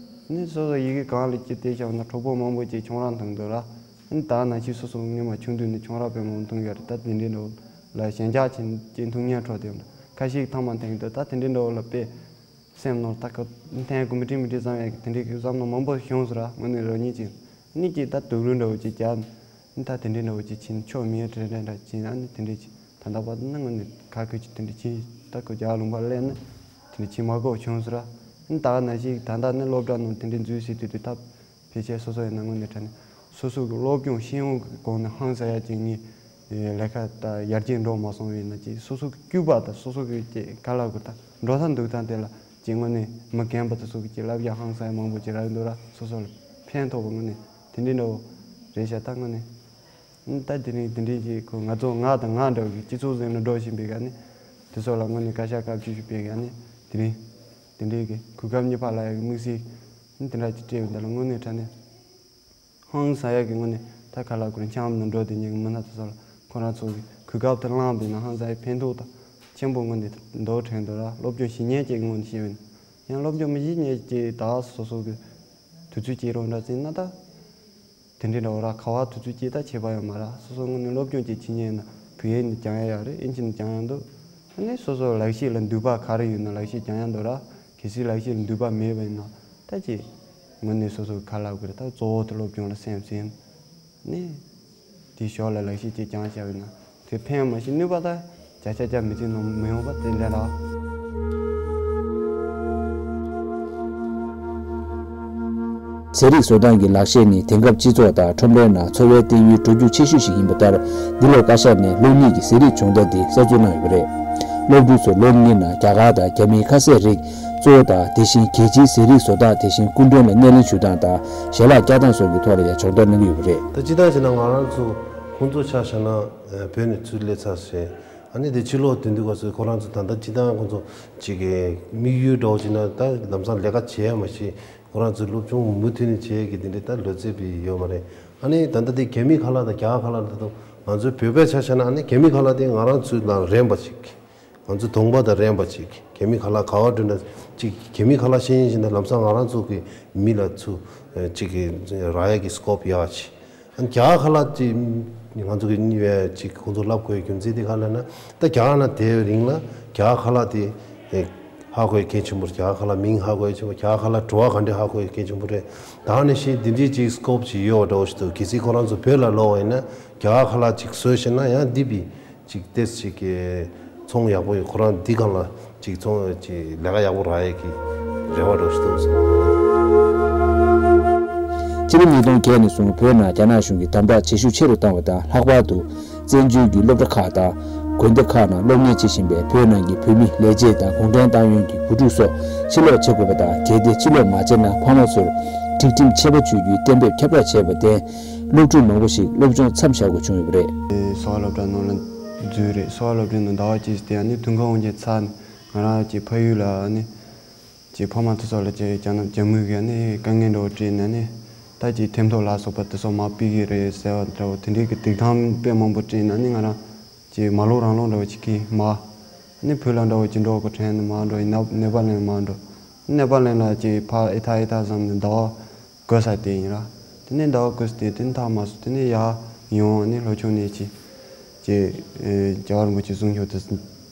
ནི་སོ་སོ་ཡི་གེ་གང་ལ་ཅིག་བསྡད་བཞག་ན་གྲོགས་པོ་མང་པོ་ཅིག་ཁྱོང་ར་མཐོང་འདུག་ར། ནི་ད་ནང་བཞིན་སོ་སོ་སྔོན་མ་ཆུང་དུས་ནས་ཁྱོང་ར་དཔེ་མང་པོ་མཐོང་ཡོད་རེད། ད་དེ་འདྲའི་འདྲ་བོ་ལ་ཞེན་ཆགས་ཆེན་ཅིག་མཐོང་ཉན་འཕྲོ་དེ་ཁ་ཤས་ཐང་མ་འཐེན་འདུག་ད་དེ་འདྲའི་འདྲ་བོ་ལ་དཔེ་སེམས་ནང་ད་ཁ་འཐེན་དགོས་མི་དྲན་མི་དྲན་བསམ་ཡག་གི་དེ་འདྲའི་གི་བསམ་བློ་མང་པོ་བྱུང་སོང་ར། དངོས་གནས་རང་ཉིད་ཀྱིས་ནི་ཅིག་ད་སྡུག་རུས་འདྲ་བོ་ཅིག་རྒྱག་ནི་ད་དེ་འདྲའི་འདྲ་བོ་ཅིག་ཕྱིན་ཆོག་མེད་དྲན་དྲན་འདྲ་ཅིག་ཨ་ནི་དེ་འདྲའི་ཅིག་ད་ལྟ་བར་དུ་ནི་དངོས་གནས་ཁ་ཁུ་ཅིག་དེ་འདྲའི་ཅིག་ད་ཁོ་ཇག་ལུང་པ་ལེན་ནི་དེ་འདྲའི་ཅིག་མ་གོ་བྱུང་སོང་ར། ནི་ད་ནང་བཞིན་ད་ལྟ་ནི་སློབ་གྲྭ་ནང་དེ་འདྲའི་འཛུལ་སྲིད་དུས་དུས་ཐབས། ཕལ་ཆེར་སོ་སོ་ཡིན་ན་དངོས་གནས་དྲང་གནས་སོ་སོ་གི་སློབ་སྦྱོང་ཤེས་ཡོན་གྱི་སྒོ་ནས་ཧང་སང་ཡ་ཅིག་ནི་ལས་ཀ་དང་ཡར་རྒྱས་འགྲོ་མ་སོང་བས་ན་ཅིག་སོ་སོ་གི་སྐྱུག་པ་དང་སོ་སོ་གི་ཅིག་ག་ལ་གོ་ད་འགྲོ་ཐབས་འདུག་ཐབས་དེ་ལ་ཅིག་དངོས་གནས་མི་རྒན་པ་དེ་ཚོ་གི་ཅིག་བསླབ་བྱ་ཧང་སང་ཡ་མང་པོ་ཅིག་རག་འདུག་ར། སོ་སོ་ལ་ཕན་ཐོགས་པ་དངོས་གནས་དེ་འདྲའི་འདྲ་བོ་རེད་ཤག་ད་དངོས་གནས་ད་དེ་རིང་དེ་འདྲའི་ཅིག་ཁོ་ང་ཚོ་ང་དང་ང་འདྲ་བོ་གི་སྤྱི་ཚོགས་ཟིན་ལ་འགྲོ་བཞིན་པའི་ག་ནི་དེ་ཚོ་ལ་དངོས་གནས་བཀའ་ཤག་བཀའ་བཅུ་ཞུ་པའི་ག་ནི་དེ་རིང་། དེ་འདྲའི་གི་གོ་སྐབས་རྙེད་པ་ལ་ཡ་གི་དམིགས་བསལ་ནི་དེ་འདྲ་ཅིག་སྤྲད་ཡོད་འདི་ལ་དངོས་གནས་དྲང་གནས་ཧང་སང་ཡ་གི་དངོས་གནས་ད་ག་ལ་ཁོ་རང་འཆམ་ནང་འགྲོ་དེ་ཉིད་ཀྱི་མི་སྣ་དེ་ཚོ་ལ་ཁོ་རང་ཚོ་གི་གོ་སྐབས་དེ་བླངས་པས་ན་ཧང་སང་ཡ་ཕན་ཐོགས་དང་ཆེན་པོ་དངོས་གནས་འདུག་དྲན་འདུག་ར། སློབ་སྦྱོང་ཞིབ་གཉེར་ཅིག་དངོས་གནས་བྱས་པས་ན་ཡང་སློབ་སྦྱོང་མི་ཞིབ་གཉེར་ཅིག་ད་སོ་སོ་གི་དུས་ཚོད་ཅིག་རོགས་འདྲ་བྱས་ན་ད། དེ་འདྲའི་འདྲ་བོ་ར་ཁ་བ་དུས་ཚོད་ཅིག་ད་ཁྱད་པར་ཡོད་མ་ར། སོ་སོ་དངོས་གནས་སློབ་སྦྱོང་ཅིག་བྱེད་ཉན་ན་བོད་ཡིག་ནས་སྦྱང་ཡ་ཡག་རེད། ཨིན་ཇི་ནས་སྦྱང་ཡ་འདུག་ཨ་ནི་སོ་སོ་ལག་ཤེས་ལ་འདུས་པ་ག་རེ་ཡོད་ན་ལག་ཤེས་སྦྱང་ཡ་འདུག་ར། གལ་སྲིད་ལག་ཤེས་ལ་འདུས་པ་མེད་པ་ཡིན་ན་ད་ཅིག་དངོས་གནས་སོ་སོ་ག་ལབ་དགོས་རེད། ད་གཙོ་བོ་དེ་སློབ་སྦྱོང་ལ་སེམས་ཟིན་ནས་དེ་ཞོར་ལ་ལག་ཤེས་ཅིག་སྦྱང་བྱས་པ་ཡིན་ན། དེ་ཕན་མ་ཤེས་ནུས་པ་དང་བྱ་བྱ་བྱ་མི་ཚེ་ནང་མི་ཡོང་བ་དེ་འདྲ་ར། ཟས་རིགས་བཟོ་སྟངས་ཀྱི་ལག་ཤེས་ནི་དེང་སྐབས་སྤྱི་ཚོགས་དང་ཁྲོམ་རའི་ནང་འཚོ་བའི་སྟེང་ཡུལ་འགྲོ་རྒྱུག་ཆེ་ཤོས་ཤིག་ཡིན་པ་ལྟར། འདི་ལོ་བཀའ་ཤག་ནས་ལོ་གཉིས་ཀྱི་ཟས་རིགས་སྦྱོང་བརྡར་འདི་གསར་འཛུགས་གནང་ཡོད་པ་རེད། སློབ་ཕྲུག་ཚོ་ལོ་གཉིས་ནང་རྒྱ་གར་དང་རྒྱ་མིའི་ཁ་ཟས་རིགས་གཙོ་བོ་དང་དེ་བཞིན་རྒྱལ་སྤྱིའི་ཟས་རིགས་བཟོ་སྟངས་དེ་བཞིན་སྐུ་མགྲོན་ལ་སྣེ་ལེན་ཞུ་སྟངས་དང་ཞལ་ལག་བཀྱག་སྟངས་སོགས་ཀྱི་ཐོག་ལ་ཡང་སྦྱོང་བརྡར་གནང་གི་ཡོད་པ་རེད། ད་སྤྱིར་བཏང་བྱས་ན་ང་རང་ཚོ་ཁོང་ཚོ་ཆ་བཞག་ན་བོད་ནས་ཚུར་སླེབས་ཚར་ཟེར། ཨ་ནི་དེ་ཕྱི་ལོགས་དོན་དུ་ག་ཚོད་ཁོ་རང་ཚོ་ད་ལྟ་སྤྱིར་བཏང་ཁོང་ཚོ་ཅིག་གི་དམིགས་ཡུལ་འདྲ་བོ་ཅིག་ན་ད་ལམ་སང་ལས་ཀ་བྱེད་ཡ་མ་ཤེས། ཁོ་རང་ཚོའི་སློབ་སྦྱོང་མུ་མཐུད་ནས་བྱེད་ཀྱི་དེ་འདྲའི་ད་ལོ་ཚད་པའི་ཡོད་མ་རེད། ཨ་ནི་ད་ལྟ་དེ་རྒྱ་མི་ཁ་ལག་དང་རྒྱ་གར་ཁ་ལག་དེ་ཚོ་ང་ཚོའི་བོད་པའི་ཆ་བཞག་ན་ཨ་ནི་རྒྱ་མི་ཁ་ལག་དེ་ང་རང་ཚོའི་ནང་རན་པ་ཅིག་ང་ཚོའི་གདོང་པ་དང་རན་པ་ཅིག་རྒྱ་མི་ཁ་ལག་ག་བ་འགྲོ་ན་ཅིག་རྒྱ་མི་ཁ་ལག་ཤེས་ཡིན་ཞིག་ན་ལམ་སང་ང་རང་ཚོ་གི་མི་ལ་ཚུར་ཅིག་གི་རག་ཡ་གི་སི་ཀོབ་ཡག་ཅིག་ཨ་ནི་རྒྱ་གར་ཁ་ལག་ཅིག་ང་ཚོ་གི་གཉིས་པའི་ཅིག་ཁོང་ཚོ་ལབ་དགོས་རྒྱུ་མཚན་དེ་ག་ལབ་ན་ད་རྒྱ་གར་ན་དེའི་རིང་ལ་རྒྱ་གར་ཁ་ལག་དེ་ཧ་གོ་ཡ་གལ་ཆེན་པོ་རེད། རྒྱ་གར་ཁ་ལག་མིང་ཧ་གོ་ཡ་ཆེན་པོ་རྒྱ་གར་ཁ་ལག་བྲོ་བ་ག་འདྲ་ཧ་གོ་ཡ་གལ་ཆེན་པོ་རེད། ད་ནི་ཤེས་འདི་འདྲའི་ཅིག་སི་ཀོབ་ཅིག་ཡོད་འདྲ་བོ་ཞིག་འདུག་གལ་སྲིད་ཁོ་རང་ཚོ་བོད་ལ་ལོག་པ་ཡིན་ན་རྒྱ་གར་ཁ་ལག་ཅིག་བཟོས་ཤེས་ན་ཡང་འདི་བི་ཅིག་ཏེས་ཅིག་གི་ཚོང་ཡག་པོ་ཡོད། ཁོ་རང་འདི་གང་ལ་ཅིག་ཚོང་ཅིག་ལས་ཀ་ཡག་པོ་རག་ཡས་ཀྱི་རེ་བ་འདྲ་བོ་ཞིག་འདུག་སྤྱི་ལོ་ཉིས་སྟོང་བརྒྱད་ནས་བཟུང་བོད་ནང་རྒྱ་ནག་གཞུང་གིས་དམ་དྲག་བྱེད་ཤུགས་ཆེ་རུ་བཏང་བ་དང་། ལྷག་པར་དུ་བཙན་བྱོལ་གྱི་སློབ་གྲྭ་ཁག་དང་དགོན་སྡེ་ཁག་ནང་སློབ་གཉེར་བྱེད་བཞིན་པའི་བོད་ནང་གི་བོད་མི་ལས་བྱེད་དང་གུང་ཁྲན་ཏང་ཡོན་གྱི་བུ་ཕྲུག་སོགས་ཕྱིར་ལོག་བྱེད་དགོས་པ་དང་། གལ་ཏེ་ཕྱིར་ལོག་མ་བྱས་ན་ཕ་མ་ཚོར་སྒྲིག་ཁྲིམས་ཆད་པ་གཅོད་རྒྱུའི་གཏན་འབེབས་ཁྱབ་བསྒྲགས་བྱས་པར་བརྟེན། སློབ་ཕྲུག་མང་པོ་ཞིག་སློབ་སྦྱོང་མཚམས་བཞག་དགོས་བྱུང་ཡོད་པ་རེད། གསོ་བ་སློབ་གྲྭ་ནང་ལ་འཛུལ་རེད། གསོ་བ་སློབ་གྲྭའི་ནང་ཟླ་བ་གཅིག་བསྡད་ཡ་ནི་དུས་འཁོར་དབང་ཆེན་ཚར་ནས་ང་རང་གི་ཕ་ཡུལ་ལ་ནི་ཅིག་ཕ་མ་དེ་ཚོ་ལ་ཅིག་རྒྱ་ནག་རྒྱ་མི་གིས་ནི་དཀའ་ངལ་འདྲ་བོ་སྤྲད་ནས་ནི་ད་ཅིག་ཐེམ་ཐོ་ལ་སོགས་པ་དེ་ཚོ་མར་ཕུད་ཀྱི་རེད་ཟེར་བ་འདྲ་བོ་དེ་འདྲའི་གི་སྡིགས་གཏམ་དཔེ་མང་པོ་སྤྲད་ནས་ནི་ང་རང་ཅིག་མ་ལོག་རང་ལོག་འདྲ་བོ་ཅིག་གིས་མར་ནི་བོད་ལ་འདྲ་བོ་ཅིག་འགྲོ་དགོས་དྲན་ནས་མར་འགྲོ་ཡིན། ནེ་པ་ལ་མར་འགྲོ། ནེ་པ་ལ་ལ་ཅིག་ཕར་ཨེ་ཐག་ཨེ་ཐག་བསམ་ནས་ཟླ་བ་དགོས་ས་དེ་ཡིན་ར། དེ་ནས་ཟླ་བ་དགོས་ས་དེ་དེ་ནས་ཐག་མ་སོང་། དེ་ནས་ཡར་ཡོང་ནས་ལྷོ་ཕྱོགས་ནས་ཅིག་ཅིག་ཨེ་རྒྱལ་བ་རིན་པོ་ཆེ་གསུང་ཆོས་དེ་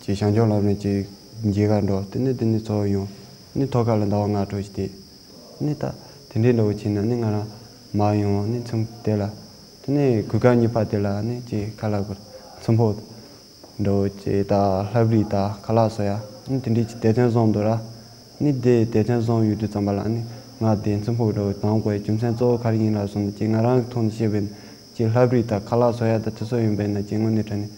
ཅིག་བྱང་ཕྱོགས་ལ་ནས་ཅིག་ མཇལ་ཁ་འགྲོ། དེ་ནས་དེ་ནས་ཚོགས་ཡོང་། ནི་ཐོག་ཁ་ལ་ཟླ་བ་ལྔ་དྲུག་ཅིག་བསྡད། ནི་ད་དེ་འདྲའི་འདྲ་བོ་བྱས་ན་ནི་ང་རང་མར་ཡོང་། ནི་མཚམས་དེ་ལ་དེ་ནས་གོ་སྐབས་གཉིས་པ་དེ་ལ་ནི་ཅིག་ཁ་ལག་གི་མཚོན་ཕོག་འགྲོ་ཅེས་ད་ལྷ་བྲིས་ད་ཁ་ལག་བཟོ་ཡ་ནི་དེ་འདྲའི་ཅིག་དེ་ཐེངས་བཟང་འདུག་ར། ནི་དེ་དེ་ཐེངས་བཟང་ཡོད་དུས་ཙམ་པ་ལ་ནི་ང་དེ་མཚོན་ཕོག་འགྲོ་དང་དགོས་རྒྱུ་མཚན་གཙོ་བོ་ག་རེ་ཡིན་ལ་སོང་ན། ཅིག་ང་རང་གི་ཐོག་ནས་བཤད་པའི་ཅིག་ལྷ་བྲིས་ད་ཁ་ལག་བཟོ་ཡ་ད་དེ་ཚོ་ཡིན་པས་ན་ཅིག་དངོས་གནས་དྲང་གནས་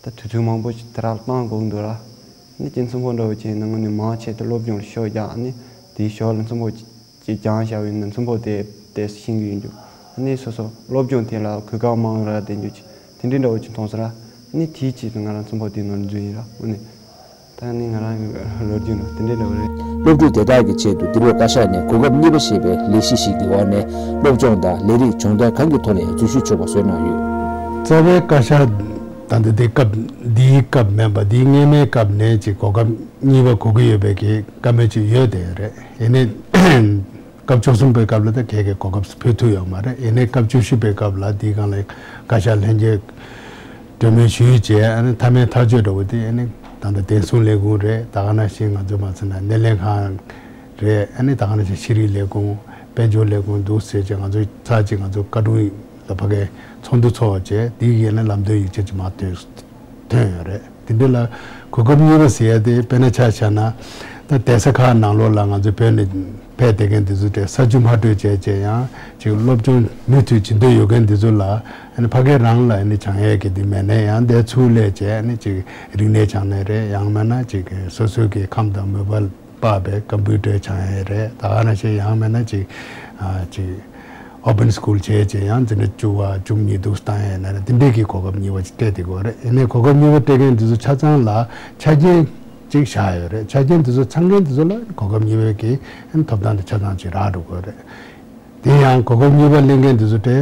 ད་དུས་ཚོད་མང་པོ་ཞིག་དེ་རག་བཏང་དགོས་འདུག་ར། ནི་ཅིག་མཚོན་ཕོག་འགྲོ་བ་ཅིག་ཡིན་ན་དངོས་གནས་མང་ཆེ་དེ་སློབ་སྦྱོང་ལ་ཤོག་རྒྱག་ནི་དེའི་ཞོར་ལ་མཚོན་ཕོག་ཅིག་ཅིག་སྦྱངས་བཞག་ཡོད་ན་མཚོན་ཕོག་དེ་དེ་ཤེས་ཀྱི་ཡོད་འགྱུར། ཨ་ནི་སོ་སོ་སློབ་སྦྱོང་དེ་ལ་གོ་སྐབས་མང་རག་དེ་འགྱུར་ཅིག་དེ་འདྲའི་འདྲ་བོ་ཅིག་མཐོང་སོང་ར། ཨ་ནི་དེའི་ཆེད་དུ་ང་རང་མཚོན་ཕོག་དེའི་ནང་འཛུལ་ཡིན་ར། དངོས་གནས་ད་ནི་ང་རང་གི་ལོ་རྒྱུས་ནང་དེ་འདྲའི་འདྲ་བོ་རེད། སློབ་ཕྲུག་དེ་དག་གི་ཆེད་དུ་འདི་ལོ་བཀའ་ཤག་ནས་གོ་སྐབས་གཉིས་པ་ཞེས་པའི་ལས་གཞི་ཞིག་གི་འོག་ནས་སློབ་སྦྱོང་དང་ལས་རིགས་སྦྱོང་བརྡར་གང་གི་ཐོག་ནས་འཛུལ་ཞུགས་ཆོག་པ་བཟོས་གནང་ཡོད། རྩ་བའི་བཀའ་ཤག་ད་ལྟ་དེ་སྐབས་འདིའི་སྐབས་མིན་པ་འདིའི་སྔོན་མའི་སྐབས་ནས་ཅིག་གོ་སྐབས་གཉིས་པ་དགོས་ཀྱི་ཡོད་པའི་གི་བཀའ་མོལ་ཅིག་ཡོད་དེ་རེད། ཡིན་ནའི་སྐབས་བཅུ་གསུམ་པའི་སྐབས་ལ་ད་གལ་གི་གོ་སྐབས་ཕུལ་ཐུབ་ཡོད་མ་རེད། ཡིན་ནའི་སྐབས་བཅུ་བཞི་པའི་སྐབས་ལ་འདིའི་སྒང་ལ་བཀའ་ཤག་ལྷན་རྒྱས་གྲོས་མོལ་ཞུས་རྗེས་ཨ་ནི་མཐའ་མའི་ཐག་གཅོད་འདྲ་བོ་དེ་ཨ་ནི་ད་ལྟ་བདེ་སྲུང་ལས་ཁུངས་རེད། ད་ག་ནང་བཞིན་ང་ཚོ་མ་ཚད་ན་སྣེ་ལེན་ཁང་རེད། ཨ་ནི་ད་ག་ནང་བཞིན་ཤེས་རིག་ལས་ཁུངས་དཔལ་འབྱོར་ལས་ཁུངས་འདུག་ཟེར་བྱས་ང་ཚོ་ཚར་གཅིག་ང་ཚོ་བཀའ་དྲུང་ལ་ཕ་གིའི་ཚོགས་འདུ་ཚོགས་བྱས་དེ་གི་ཨ་ནི་ལམ་སྟོན་ཡིག་ཆ་ཅིག་མར་ཐོན་ཐོན་ཡོད་རེད། དེ་འདྲ་ལ་གོ་སྐབས་གཉིས་པ་ཟེར་ཡ་དེ་དཔེར་ན་ཆ་བཞག་ན་ད་གདན་ས་ཁག་ནང་ལོགས་ལ་ང་ཚོ་བོད་ནས་ཕེབས་བསྡད་མཁན་འདི་ཚོ་དེ་ས་ཆུ་མ་སྤྲོད་བྱས་བྱས་ཡང་ཅིག་སློབ་སྦྱོང་མུ་མཐུད་བྱེད་འདོད་ཡོད་མཁན་འདི་ཚོ་ལ་ཨ་ནི་ཕ་གི་རང་ལ་ཨ་ནི་སྦྱང་ཡས་ཀྱི་འདི་མེད་ན་ཡང་འདིར་ཚུར་སླེབས་བྱས་ཨ་ནི་ཅིག་རིག་གནས་སྦྱང་ནས་རེད། ཡང་མིན་ན་ཅིག་སོ་སོའི་གི་ཁམས་དང་མོས་པ་སྤར་བའི་ཀམ་པུ་ཊར་སྦྱང་ཡས་རེད། ད་ག་ནང་བཞིན་ཡང་མིན་ན་ཅིག་ཨ་ཅིག་ཨོ་པན་སི་ཀུལ་བྱས་བྱས་ཡང་འཛིན་གྲྭ་བཅུ་པ་བཅུ་གཉིས་འདུག་བཏང་ཡས་ན་རེད། འདི་འདྲས་ཀྱི་གོ་སྐབས་གཉིས་པ་ཅིག་སྤྲད་བསྡད་ཀྱི་ཡོད་རེད། ཡིན་ནའི་གོ་སྐབས་གཉིས་པ་སྤྲད་མཁན་འདི་ཚོ་ཆ་ཚང་ལ་ཆ་རྐྱེན་ཅིག་བཞག་ཡོད་རེད། ཆ་རྐྱེན་འདི་ཚོ་ཚང་མཁན་འདི་ཚོ་ལ་གོ་སྐབས་གཉིས་པའི་གི་ཐོབ་ཐང་དེ་ཆ་ཚང་ཅིག་རག་འགྲོ་གི་ཡོད་རེད། དེ་ཡང་གོ་སྐབས་གཉིས་པ་ལེན་མཁན་དེ་ཚོ་དེ་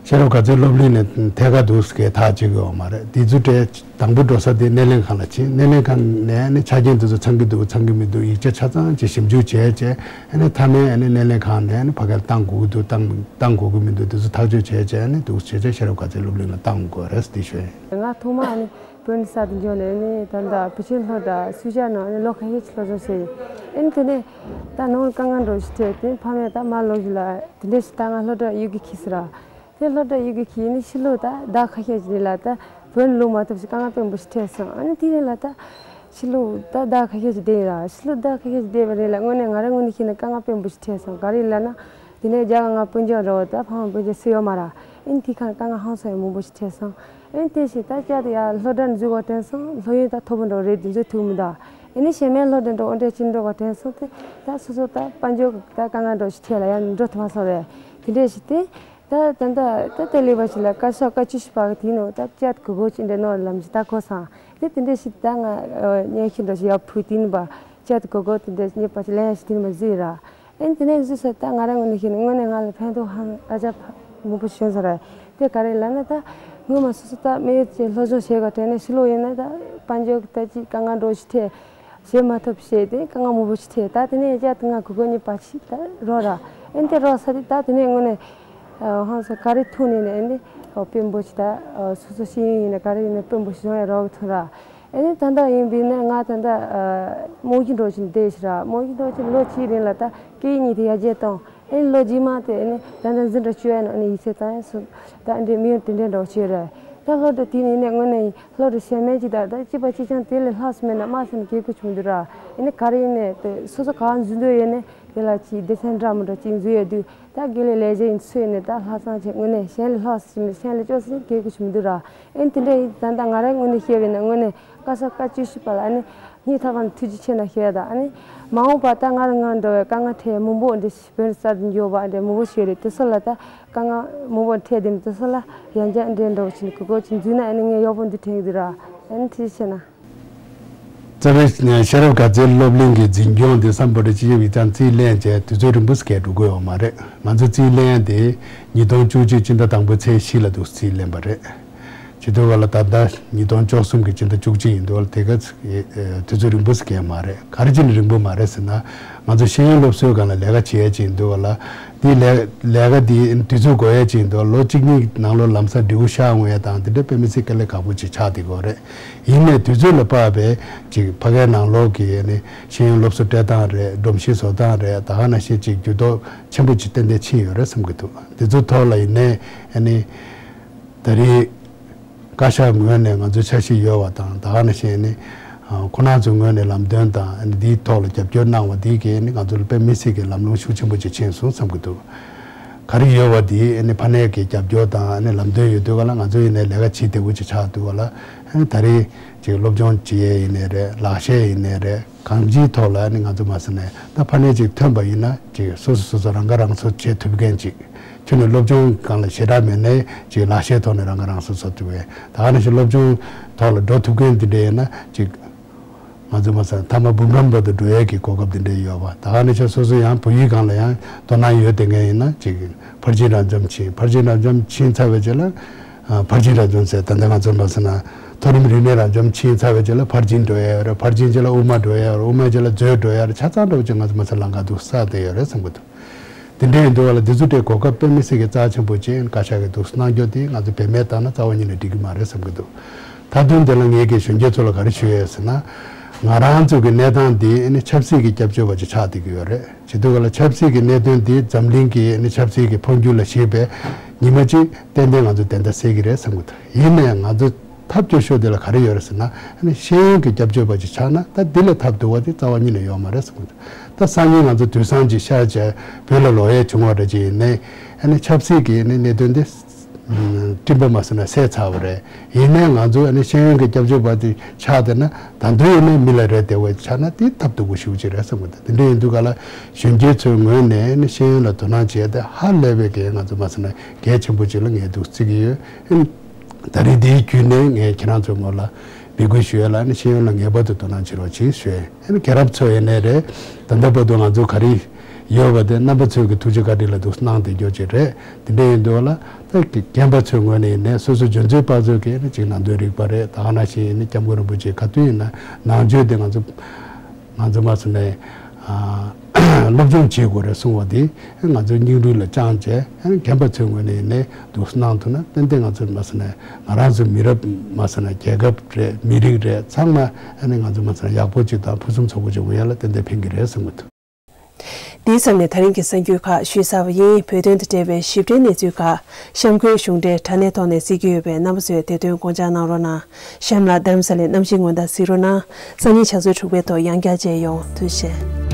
ཤེས་རབ་དགའ་ཚལ་སློབ་གླིང་ནས་ཐད་ཀར་དུ་སྐད་ཐག་གཅོད་ཀྱི་ཡོད་མ་རེད། དེ་ཚོ་དེ་དང་པོ་འགྲོ་ས་དེ་སྣེ་ལེན་ཁང་ལ་ཕྱིན། སྣེ་ལེན་ཁང་ནས་ནི་ཆ་རྐྱེན་དེ་ཚོ་ཚང་གི་འདུག་ཚང་གི་མི་འདུག་ཡིག་ཆ་ཆ་ཚང་ཅིག་ཞིབ་འཇུག་བྱས་བྱས་ཨ་ནི་མཐའ་མའི་ཨ་ནི་སྣེ་ལེན་ཁང་ནས་ནི་ཕ་གིར་བཏང་དགོས་ཀྱི་འདུག་བཏང་བཏང་དགོས་ཀྱི་མི་འདུག་དེ་ཚོ་ཐག་གཅོད་བྱས་བྱས་ཨ་ནི་འདུག་བྱས་བྱས་ཤེས་རབ་དགའ་ཚལ་སློབ་གླིང་ལ་བཏང་དགོས་རེད་དེ་ཞུ་ཡིན། ང་ཐོག་མ་ཨ་ནི་བོད་ནས་གསར་དུ་འབྱོར་ནས་ནི་ད་ལྟ་བུ་ཆེན་སློབ་གྲྭ་སུད་སི་ནང་ནི་ལོ་ཁ་ཤས་ཅིག་སློབ་སྦྱོང་བྱས་ཡིན། ཨ་ནི་དེ་ནས་ད་ནང་དཀའ་ངལ་འདྲ་ཞིག་འཕྲད་དེ་ཕ་མས་ད་མ་ལོག་རྒྱུ་ལ་དེ་འདྲ་ཞིག་ད་ང་སློབ་གྲྭ་གཡུག་གི་འཁྱེར་ཟེར་ར། དེ་སློབ་གྲྭ་གཡུག་གི་འཁྱེར་ནི་ཕྱི་ལོགས་ད་ཟླ་ཁ་ཤས་ཅིག་རིང་ལ་ད་བོད་ནས་ལོག་མ་ཐུབ་ཞིག་དཀའ་ངལ་དཔེ་མང་པོ་ཞིག་འཕྲད་སོང་། ཨ་ནི་དེ་རིང་ལ་ད་ཕྱི་ལོགས་ད་ཟླ་ཁ་ཤས་ཅིག་བསྡད་ཡིན་ར། ཕྱི་ལོགས་ཟླ་ཁ་ཤས་ཅིག་བསྡད་པ་རིང་ལ་དངོས་གནས་ང་རང་ངོས་ནས་བཤད་ན་དཀའ་ངལ་དཔེ་མང་པོ་ཞིག་འཕྲད་སོང་། ག་རེ་ལབ་ན་དེ་ནས་རྒྱ་གར་ང་སྤུན་ཀྱག་འདྲ་བོ་ད་ཕ་མ་སྤུན་ཀྱག་སུ་ཡོད་མ་ར། ཨ་ནི་དེ་ཁ་དཀའ་ངལ་ཧང་སང་ཡང་མང་པོ་ཞིག་འཕྲད་སོང་། ཨ་ནི་དེ་བཞིན་ད་བསྐྱར་དུ་ཡར་སློབ་གྲྭ་འཛུལ་བ་དྲན་སོང་། སློབ་ཡོན་ད་མཐོ་པོ་འདྲ་བོ་རེད། དེ་ཚོ་ཐུག་མི་འདུག་ཨ་ནི་གཞན་མའི་སློབ་གྲྭ་འགྲོ་དབུ་འབྱེད་ཅིག་འགྲོ་བ་དྲན་སོང་སྟེ། ད་སོ་སོ་ད་དཔལ་འབྱོར་གྱི་ད་དཀའ་ངལ་འདྲ་བོ་ཞིག་འཕྲད་ལ་ཡང་འགྲོ་ཐུབ་མ་སོང་རེད། དེ་འདྲ་ཞིག་སྟེ། ད་ད་ད་ད་ལྟ་ལས་པ་ཞིག་ལ་བཀའ་ཤག་བཀའ་བཅུ་བཞི་པ་གི་དེའི་ནང་ད་བཅར་དགོས་དགོས་ཅིག་འདྲ་གནང་ལམ་ཞིག་ད་གོ་སོང་། དེ་དེ་འདྲ་ཞིག་ད་ང་སྙན་ཞུ་འདྲ་ཞིག་ཡར་ཕུལ། དེ་ནས་པ་བཅར་དགོས་དགོས་དེ་འདྲ་ངེས་པ་ཞིག་ལན་ཞིག་དེ་ནས་མ་བཟོས་ར། ཨེ་དེ་ནས་བཟོས་ས་ད་ང་རང་ངོས་ནས་བཤད་ན་དངོས་གནས་ང་ལ་ཕན་ཐོགས་ཧང་ཨ་ཅག་མང་པོ་བྱུང་སོང་ར། དེ་ག་རེ་ལབ་ན་ད་སྔོན་མ་སོ་སོ་ད་དམིགས་ཡུལ་ཅིག་སློབ་སྦྱོང་བྱེད་དགོས་དྲན་ནས་ཕྱི་ལོགས་ཡིན་ན་ད་དཔལ་འབྱོར་གྱི་ད་ཅིག་དཀའ་ངལ་འདྲ་ཞིག་འཕྲད། བྱེད་མ་ཐུབ་བྱས་ཏེ་དཀའ་ངལ་མང་པོ་ཞིག་འཕྲད། ད་དེ་ནས་བཅར་དུ་ང་གོ་སྐབས་གཉིས་པ་ཞིག་ད་རག་ར། ཨེ་དེ་རག་ས་དེ་ད་དེ་ནས་དངོས་གནས་ཧང་སང་ག་རེ་ཐུག་ནས་ནས་ཨེ་ནས་དཔེ་མང་པོ་ཞིག་ད་སོ་སོ་ཤེས་ཡོན་ཡིན་ན་ག་རེ་ཡིན་ན་དཔེ་མང་པོ་ཞིག་སྦྱོང་ཡ་རག་ཐུག་ར། ཨེ་ནས་ད་ལྟ་ཡིན་པས་ན་ང་ད་ལྟ་རྨང་གཞི་འདྲ་ཞིག་བསྡད་ཤག་ར། རྨང་གཞི་འདྲ་ཞིག་ལོ་གཅིག་རིང་ལ་ད་སྐད་ཡིག་གཉིས་དེ་ཡར་རྒྱས་བཏང་། ཨེ་ནས་ལོ་རྗེས་མ་དེ་ཨེ་ནས་ད་ལྟ་འཛིན་གྲྭ་བཅུ་པའི་ནང་ནས་ཡིག་ཚད་བཏང་ཡ་སོང་། ད་ཨེ་འདྲའི་དམིགས་ཡུལ་དེ་འདྲའི་འདྲ་བོ་བྱས་རེད། ད་སློབ་གྲྭ་དེ་ནས་ཨེ་ནས་དངོས་གནས་སློབ་གྲྭ་གཞན་མ་ཅིག་ད་ད་གཅིག་པ་གཅིག་རྐྱང་དེ་ལས་ལྷག་ཙམ་མེད་ན་མ་ཟེར་ན་གལ་དགོས་ཅིག་མི་འདུག་ར། ཨེ་ནས་ག་རེ་ཡིན་ནས་དེ་སོ་སོ་ག་འཛུལ་འདོད་ཡོད་ནས་དེ་ལ་ཅིག་སྡེ་ཚན་འདྲ་མི་འདྲ་ཅིག་འཛུལ་ཡོད་དུས་ད་དགེ་ལས་ལས་བྱེད་ཡིན་ཚོད་ནས་ད་ལྷག་བསམ་བྱས་དངོས་གནས་གཞན་ལས་ལྷག་ཙམ་གཞན་ལས་སྐྱོ་ཟེར་ན་གལ་དགོས་ཅིག་མི་འདུག་ར། ཨེ་ནས་དེ་འདྲ་ཡིན་ད་ད་ང་རང་ངོས་ནས་བཤད་པས་ན་དངོས་གནས་བཀའ་ཤག་བཀའ་བཅུ་བཞི་པ་ལ་ཨ་ནི་སྙིང་ཐག་པ་ནས་ཐུགས་རྗེ་ཆེ་གནང་ཞུ་ཡ་དང་། ཨ་ནི་མ་འོངས་པ་ད་ང་རང་ང་འདྲ་བའི་དཀའ་ངལ་འཕྲད་མང་པོ་འདི་བོད་གསར་དུ་འབྱོར་བ་འདྲ་མང་པོ་ཞིག་རེད། དེ་ཚོ་ལ་ད་དཀའ་ངལ་མང་པོ་འཕྲད་དེ་དེ་ཚོ་ལ་ཡང་བསྐྱར་འདྲ་འདྲ་བོ་བྱས་ནས་གོ་སྐབས་ཅིག་འཛུལ་ན་ཨ་ནི་ངས་ཡག་པོ་འདུག་དྲན་གྱི་འདུག་ར། ཨ་ནི་ཐུགས་རྗེ་ཆེ་གནང་། རྩ་བའི་ཤེས་རབ་དགའ་ཚལ་སློབ་གླིང་གི་འཛིན་སྐྱོང་དེ་སམ་བྷོ་ཊ་སྤྱི་ཁྱབ་ཡིག་ཚང་རྩིས་ལེན་བྱས་དུས་ཚོད་རིང་པོ་ཞིག་འགོར་འགྲོ་གི་ཡོད་མ་རེད། ང་ཚོ་རྩིས་ལེན་དེ་ཉིས་སྟོང་བཅུ་གཅིག་སྤྱི་ཟླ་དང་པོའི་ཚེས་བཞི་ལ་འདུག་རྩིས་ལེན་པ་རེད། བྱས་ དེ་དུས་སྒང་ལ་ད་ལྟ་ཉིས་སྟོང་བཅུ་གསུམ་གྱི་སྤྱི་ཟླ་བཅུ་གཅིག་ཡིན་དུས་སྒང་ལ་དེ་ག་ཚོད་དུས་ཚོད་རིང་པོ་ཞིག་གས་མ་རེད། ག་རེ་བྱས་ནས་རིང་པོ་མ་རེད་ཟེར་ན། ང་ཚོ་ཤེས་ཡོན་སློབ་གསོའི་སྒང་ལ་ལས་ཀ་བྱེད་ཡས་ཅིག་ཡིན་དུས་སྒང་ལ། དེ་ལས་ལས་ཀ་དེ་དུས་ཚོད་འགོར་ཡས་ཅིག་ཡིན་དུས་ལོ་གཅིག་གཉིས་ནང་ལོགས་ལམ་སང་འབྲས་བུ་ཤར་འོང་ཡས་དང་དེ་འདྲ་དཔེ་མི་སྲིད་དཀའ་ལས་ཁག་པོ་ཅིག་ཆགས་བསྡད་ཀྱི་ཡོད་རེད། ཡིན་ནའི་དུས་ཚོད་ལ་དཔག་པའི་ཅིག་ཕ་གིའི་ནང་ལོགས་ཀྱི་ཨ་ནི་ཤེས་ཡོན་སློབ་གསོ་སྤྲད་སྟངས་རེད། སྒྲོམ་གཞི་བཟོ་སྟངས་རེད། ད་ག་ནང་བཞིན་ཅིག་འགྱུར་ལྡོག་ཆེན་པོ་ཅིག་ཏན་ཏན་ཕྱིན་ཡོད་རེད་བསམ་གྱི་འདུག་དེ་ཚོ་ཐོག་ལ་ཡིན་ནའི་ཨ་ནི་ད་རེས་བཀའ་ཤག་ངོས་ནས་ང་ཚོའི་འཆར་གཞི་ཡོད་པ་དང་ད་ག་ནང་བཞིན་ཨ་ནི་ཁོང་རྣམ་ཚོའི་ངོས་ནས་ལམ་སྟོན་དང་ཨ་ནི་འདིའི་ཐོག་ལ་རྒྱབ་སྐྱོར་གནང་བ་འདི་གིས་ཨ་ནི་ང་ཚོ་ལ་དཔེ་མི་སྲིད་ཀྱི་ལམ་ལྷོང་ཤུགས་ཆེན་པོ་ཅིག་ཕྱིན་སོང་བསམ་གྱི་འདུག་ག་རེ་ཡོད་པ་དེ་ཨ་ནི་ཕ་ནས་ཀྱི་རྒྱབ་སྐྱོར་དང་ཨ་ནི་ལམ་སྟོན་ཡོད་དུས་སྒང་ལ་ང་ཚོ་ཡིན་ནའི་ལས་ཀ་བྱེད་བདེ་པོ་ཅིག་ཆགས་དུས་སྒང་ལ། ཨ་ནི་ད་རེས་ཅིག་སློབ་སྦྱོང་བྱེད་ཡས་ཡིན་ནའི་རེད། ལག་ཤེས་ཡིན་ནའི་རེད། གང་ཅིའི་ཐོག་ལ་ཨ་ནི་ང་ཚོ་མ་ཟེར་ནའི་ད་ཕ་ནས་ཅིག་ཐོན་པ་ཡིན་ན་ཅིག་སོ་སོ་སོ་སོ་རང་ཁ་རང་གསོ་བྱེད་ཐུབ་མཁན་ཅིག་ཁྱོན་ནས་སློབ་སྦྱོང་སྒང་ལ་ཞེ་དྲག་མེད་ནའི་ཅིག་ལག་ཤེས་ཐོག་ནས་རང་ཁ་རང་གསོ་བཟོ་ཐུབ་པའི། ད་ག་ནང་བཞིན་སློབ་སྦྱོང་ཐོག་ལ་འགྲོ་ཐུབ་མཁན་དེ་འདྲ་ཡིན་ན་ཅིག་ང་ཚོ་མ་ཟད་མཐའ་མ་འབུམ་རམས་པ་དུ་འགྲོ་ཡས་ཀྱི་གོ་སྐབས་དེ་འདྲ་ཡོད་པ། ད་ག་ནང་བཞིན་སོ་སོ་ཡང་བོད་ཡིག་སྒང་ལ་ཡང་དོ་སྣང་ཡོད་བསྡད་མཁན་ཡིན་ན་ཅིག་ཕར་ཕྱིན་རབ་འབྱམས་ཕྱིན། ཕར་ཕྱིན་རབ་འབྱམས་ཕྱིན་ཚར་བའི་རྗེས་ལ་ཨ་ཕར་ཕྱིན་རབ་འབྱམས་ཟེར་ད་ལྟ་ང་ཚོ་མ་ཟེར་ན་མཐོ་རིམ་རིག་གནས་རབ་འབྱམས་ཕྱིན་ཚར་བའི་རྗེས་ལ་ཕར་ཕྱིན་འགྲོ་ཡས་ཡོད་རེད། ཕར་ཕྱིན་རྗེས་ལ་དབུ་མ་འགྲོ་ཡས་ཡོད་རེད། དབུ་མའི་རྗེས་ལ་མཛོད་འགྲོ་ཡས་ཡོད་རེད། ཆ་ཚང་འདྲ་བོ་ཅིག་ང་ཚོ་མ་ཟེར་ལམ་ཁ་འདུག་བསགས་བསྡད་ཡོད་རེད་བསམ་གྱི་འདུག་དེ་འདྲ་ཡིན་དུས་སྒང་ལ་དེ་ཚོ་དེ་གོ་སྐབས་དཔེ་མི་སྲིད་ཀྱི་རྩ་ཆེན་པོ་ཅིག་བཀའ་ཤག་གིས་འདུག་གནང་རྒྱུ་དེ་ང་ཚོ་བེད་མེད་བཏང་ན་རྩ་བ་ཉིད་ནས་འགྲིག་གི་མ་རེད་བསམ་གྱི་འདུག་མཐའ་དོན་དེ་ལ་ངས་ཀྱི་གཞོན་སྐྱེས་ཚོ་ལ་ག་རེ་ཞུ་ཡས་ཟེར་ན། ང་རང་ཚོ་གི་གནས་སྟངས་འདི་ཨ་ནི་ཆབ་སྲིད་ཀྱི་སྐྱབས་བཅོལ་བ་ཅིག་ཆགས་བསྡད་ཀྱི་ཡོད་རེད། བྱེད་དུས་སྒང་ལ་ཆབ་སྲིད་ཀྱི་གནད་དོན་འདི་འཛམ་གླིང་གི་ཨ་ནི་ཆབ་སྲིད་ཀྱི་འཕོ་འགྱུར་ལ་གཞིགས་པའི་ཉི་མ་གཅིག་ཏན་ཏན་ང་ཚོ་བདེན་མཐའ་གསལ་གྱི་རེད་བསམ་གྱི་འདུག་ཡིན་ནའི་ང་ཚོ་ཐབས་སྐྱོ་ཤོས་དེ་ལ་ག་རེ་ཡོད་རེད་ཟེར་ན། ཨ་ནི་ཤེས་ཡོན་གྱི་སྐྱབས་བཅོལ་བ་ཅིག་ཆགས་ན་ད་འདི་ལས་ཐབས་སྡུག་པ་དེ་རྩ་བ་ཉིད་ནས་ཡོད་མ་རེད་བསམ་གྱི་འདུག་ད་སང་ཉིན་ང་ཚོ་དུས་སང་ཅིག་ཤར་བྱས་བོད་ལ་ལོག་ཡས་བྱུང་བ་འདྲ་ཅིག་ཡིན་ནའི་ཨ་ནི་ཆབ་སྲིད་ཀྱི་ཨ་ནི་གནད་དོན་དེ་སྤྲིན་པ་མ་ཟིན་ན་སད་ཚར་བ་རེད། ཡིན་ནའི་ང་ཚོ་ཨ་ནི་ཤེས་ཡོན་གྱི་སྐྱབས་བཅོལ་བ་དེ་ཆགས་བསྡད་ན་ད་དུང་ཡིན་ནའི་མི་ལ་རེ་བདེ་བ་ཆགས་ན་དེ་ཐབས་སྡུག་པོ་ཞེ་པོ་ཅིག་རེད་བསམ་གྱི་འདུག་དེ་འདྲ་ཡིན་དུས་སྒང་ལ་གཞོན་སྐྱེས་ཚོའི་ངོས་ནས་ཨ་ནི་ཤེས་ཡོན་ལ་དོ་སྣང་བྱེད་ཡ་དེ་ཧ་ལས་པའི་གལ་ང་ཚོ་མ་ཟེར་ན་གལ་ཆེན་པོ་ཅིག་ལ་ངས་འདུག་བརྩི་གི་ཡོད། ཨ་ནི་ད་རེས་འདིའི་བརྒྱུད་ནས་ངས་ཁྱེད་རང་ཚོའི་ངོས་ལ་འབོད་སྐུལ་ཞུ་ཡ་ལ་ཨ་ནི་ཤེས་ཡོན་ལ་ངེས་པར་དུ་དོ་སྣང་བྱེད་རོགས་གྱིས་ཞུ་ཡ། ཨ་ནི་རྒན་རབས་ཚོ་ཡིན་ནའི་རེད། ད་ལྟ་བར་དུ་ང་ཚོ་ག་རེ་ཡོད་པ་དེ་རྣམ་པ་ཚོས་ཀྱི་ཐུགས་རྗེ་བཀའ་དྲིན་ལ་འདུག་གནང་བསྡད་རྒྱུ་ཅིག་རེད། དེ་འདྲ་ཡིན་དུས་ལ་ད་རྒན་པ་ཚོའི་ངོས་ནས་ཡིན་ནའི་སོ་སོ་འཇོན་ཚོད་དཔག་ཚོད་ཀྱིས་ནི་ཅིག་ནང་དོན་རིག་པ་རེད། ད་ག་ནང་བཞིན་ཡིན་ནི་སྐྱབས་མགོན་རིན་པོ་ཆེ་ག་དུས་ཡིན་ན་ནང་ཆོས་དེ་ང་ཚོ་ང་ཚོ་མ་ཟེར་ནའི་ཨ་སློབ་སྦྱོང་བྱེད་དགོས་རེད་གསུང་བ་དེ་ང་ཚོ་སྙིང་རུས་ལ་བཅངས་བྱས་རྒན་པ་ཚོའི་ངོས་ནས་ཡིན་ནའི་འདུག་གནང་ཐུབ་ན་ཏན་ཏན་ང་ཚོ་མ་ཟེར་ནའི་ང་རང་ཚོ་མི་རབས་མ་ཟེར་ན་རྒྱལ་ཁབ་རེད། མི་རིགས་རེད། ཚང་མ་ཨ་ནི་ང་ཚོ་མ་ཟེར་ན་ཡག་པོ་ཅིག་དང་ཕུན་སུམ་ཚོགས་པོ་ཅིག་འོང་ཡ་ལ་ཏན་ཏན་ཕན་གྱི་རེད་བསམ་གྱི་འདུག་འདིའི་མཚམས་ནས་ད་རིང་གི་གསར་འགྱུར་ཁག་ཞུས་ཚར་བ་ཡིན། བོད་དོན་དང་འབྲེལ་བའི་ཞིབ་ཕྲའི་གནས་ཚུལ་ཁག་གཤམ་འཁོད་གཞུང་འབྲེལ་དྲ་གནས་ཐོག་ནས་གཟིགས་ཀྱི་ཡོད་པས་རྣམ་པ་ཚོས་དེ་དོན་དགོངས་འཇགས་གནང་རོགས་གནང་། གཤམ་ལ་རྡ་རམ་ས་ལའི་གནམ་གཤིས་སྔོན་བརྡ་གཟིགས་རོགས་གནང་། སང་ཉིན་ཕྱག་ཚོད་དྲུག་པའི་ཐོག་ཡང་བསྐྱར་མཇལ་ཡོང་། ཐུགས་རྗེ་ཆེ།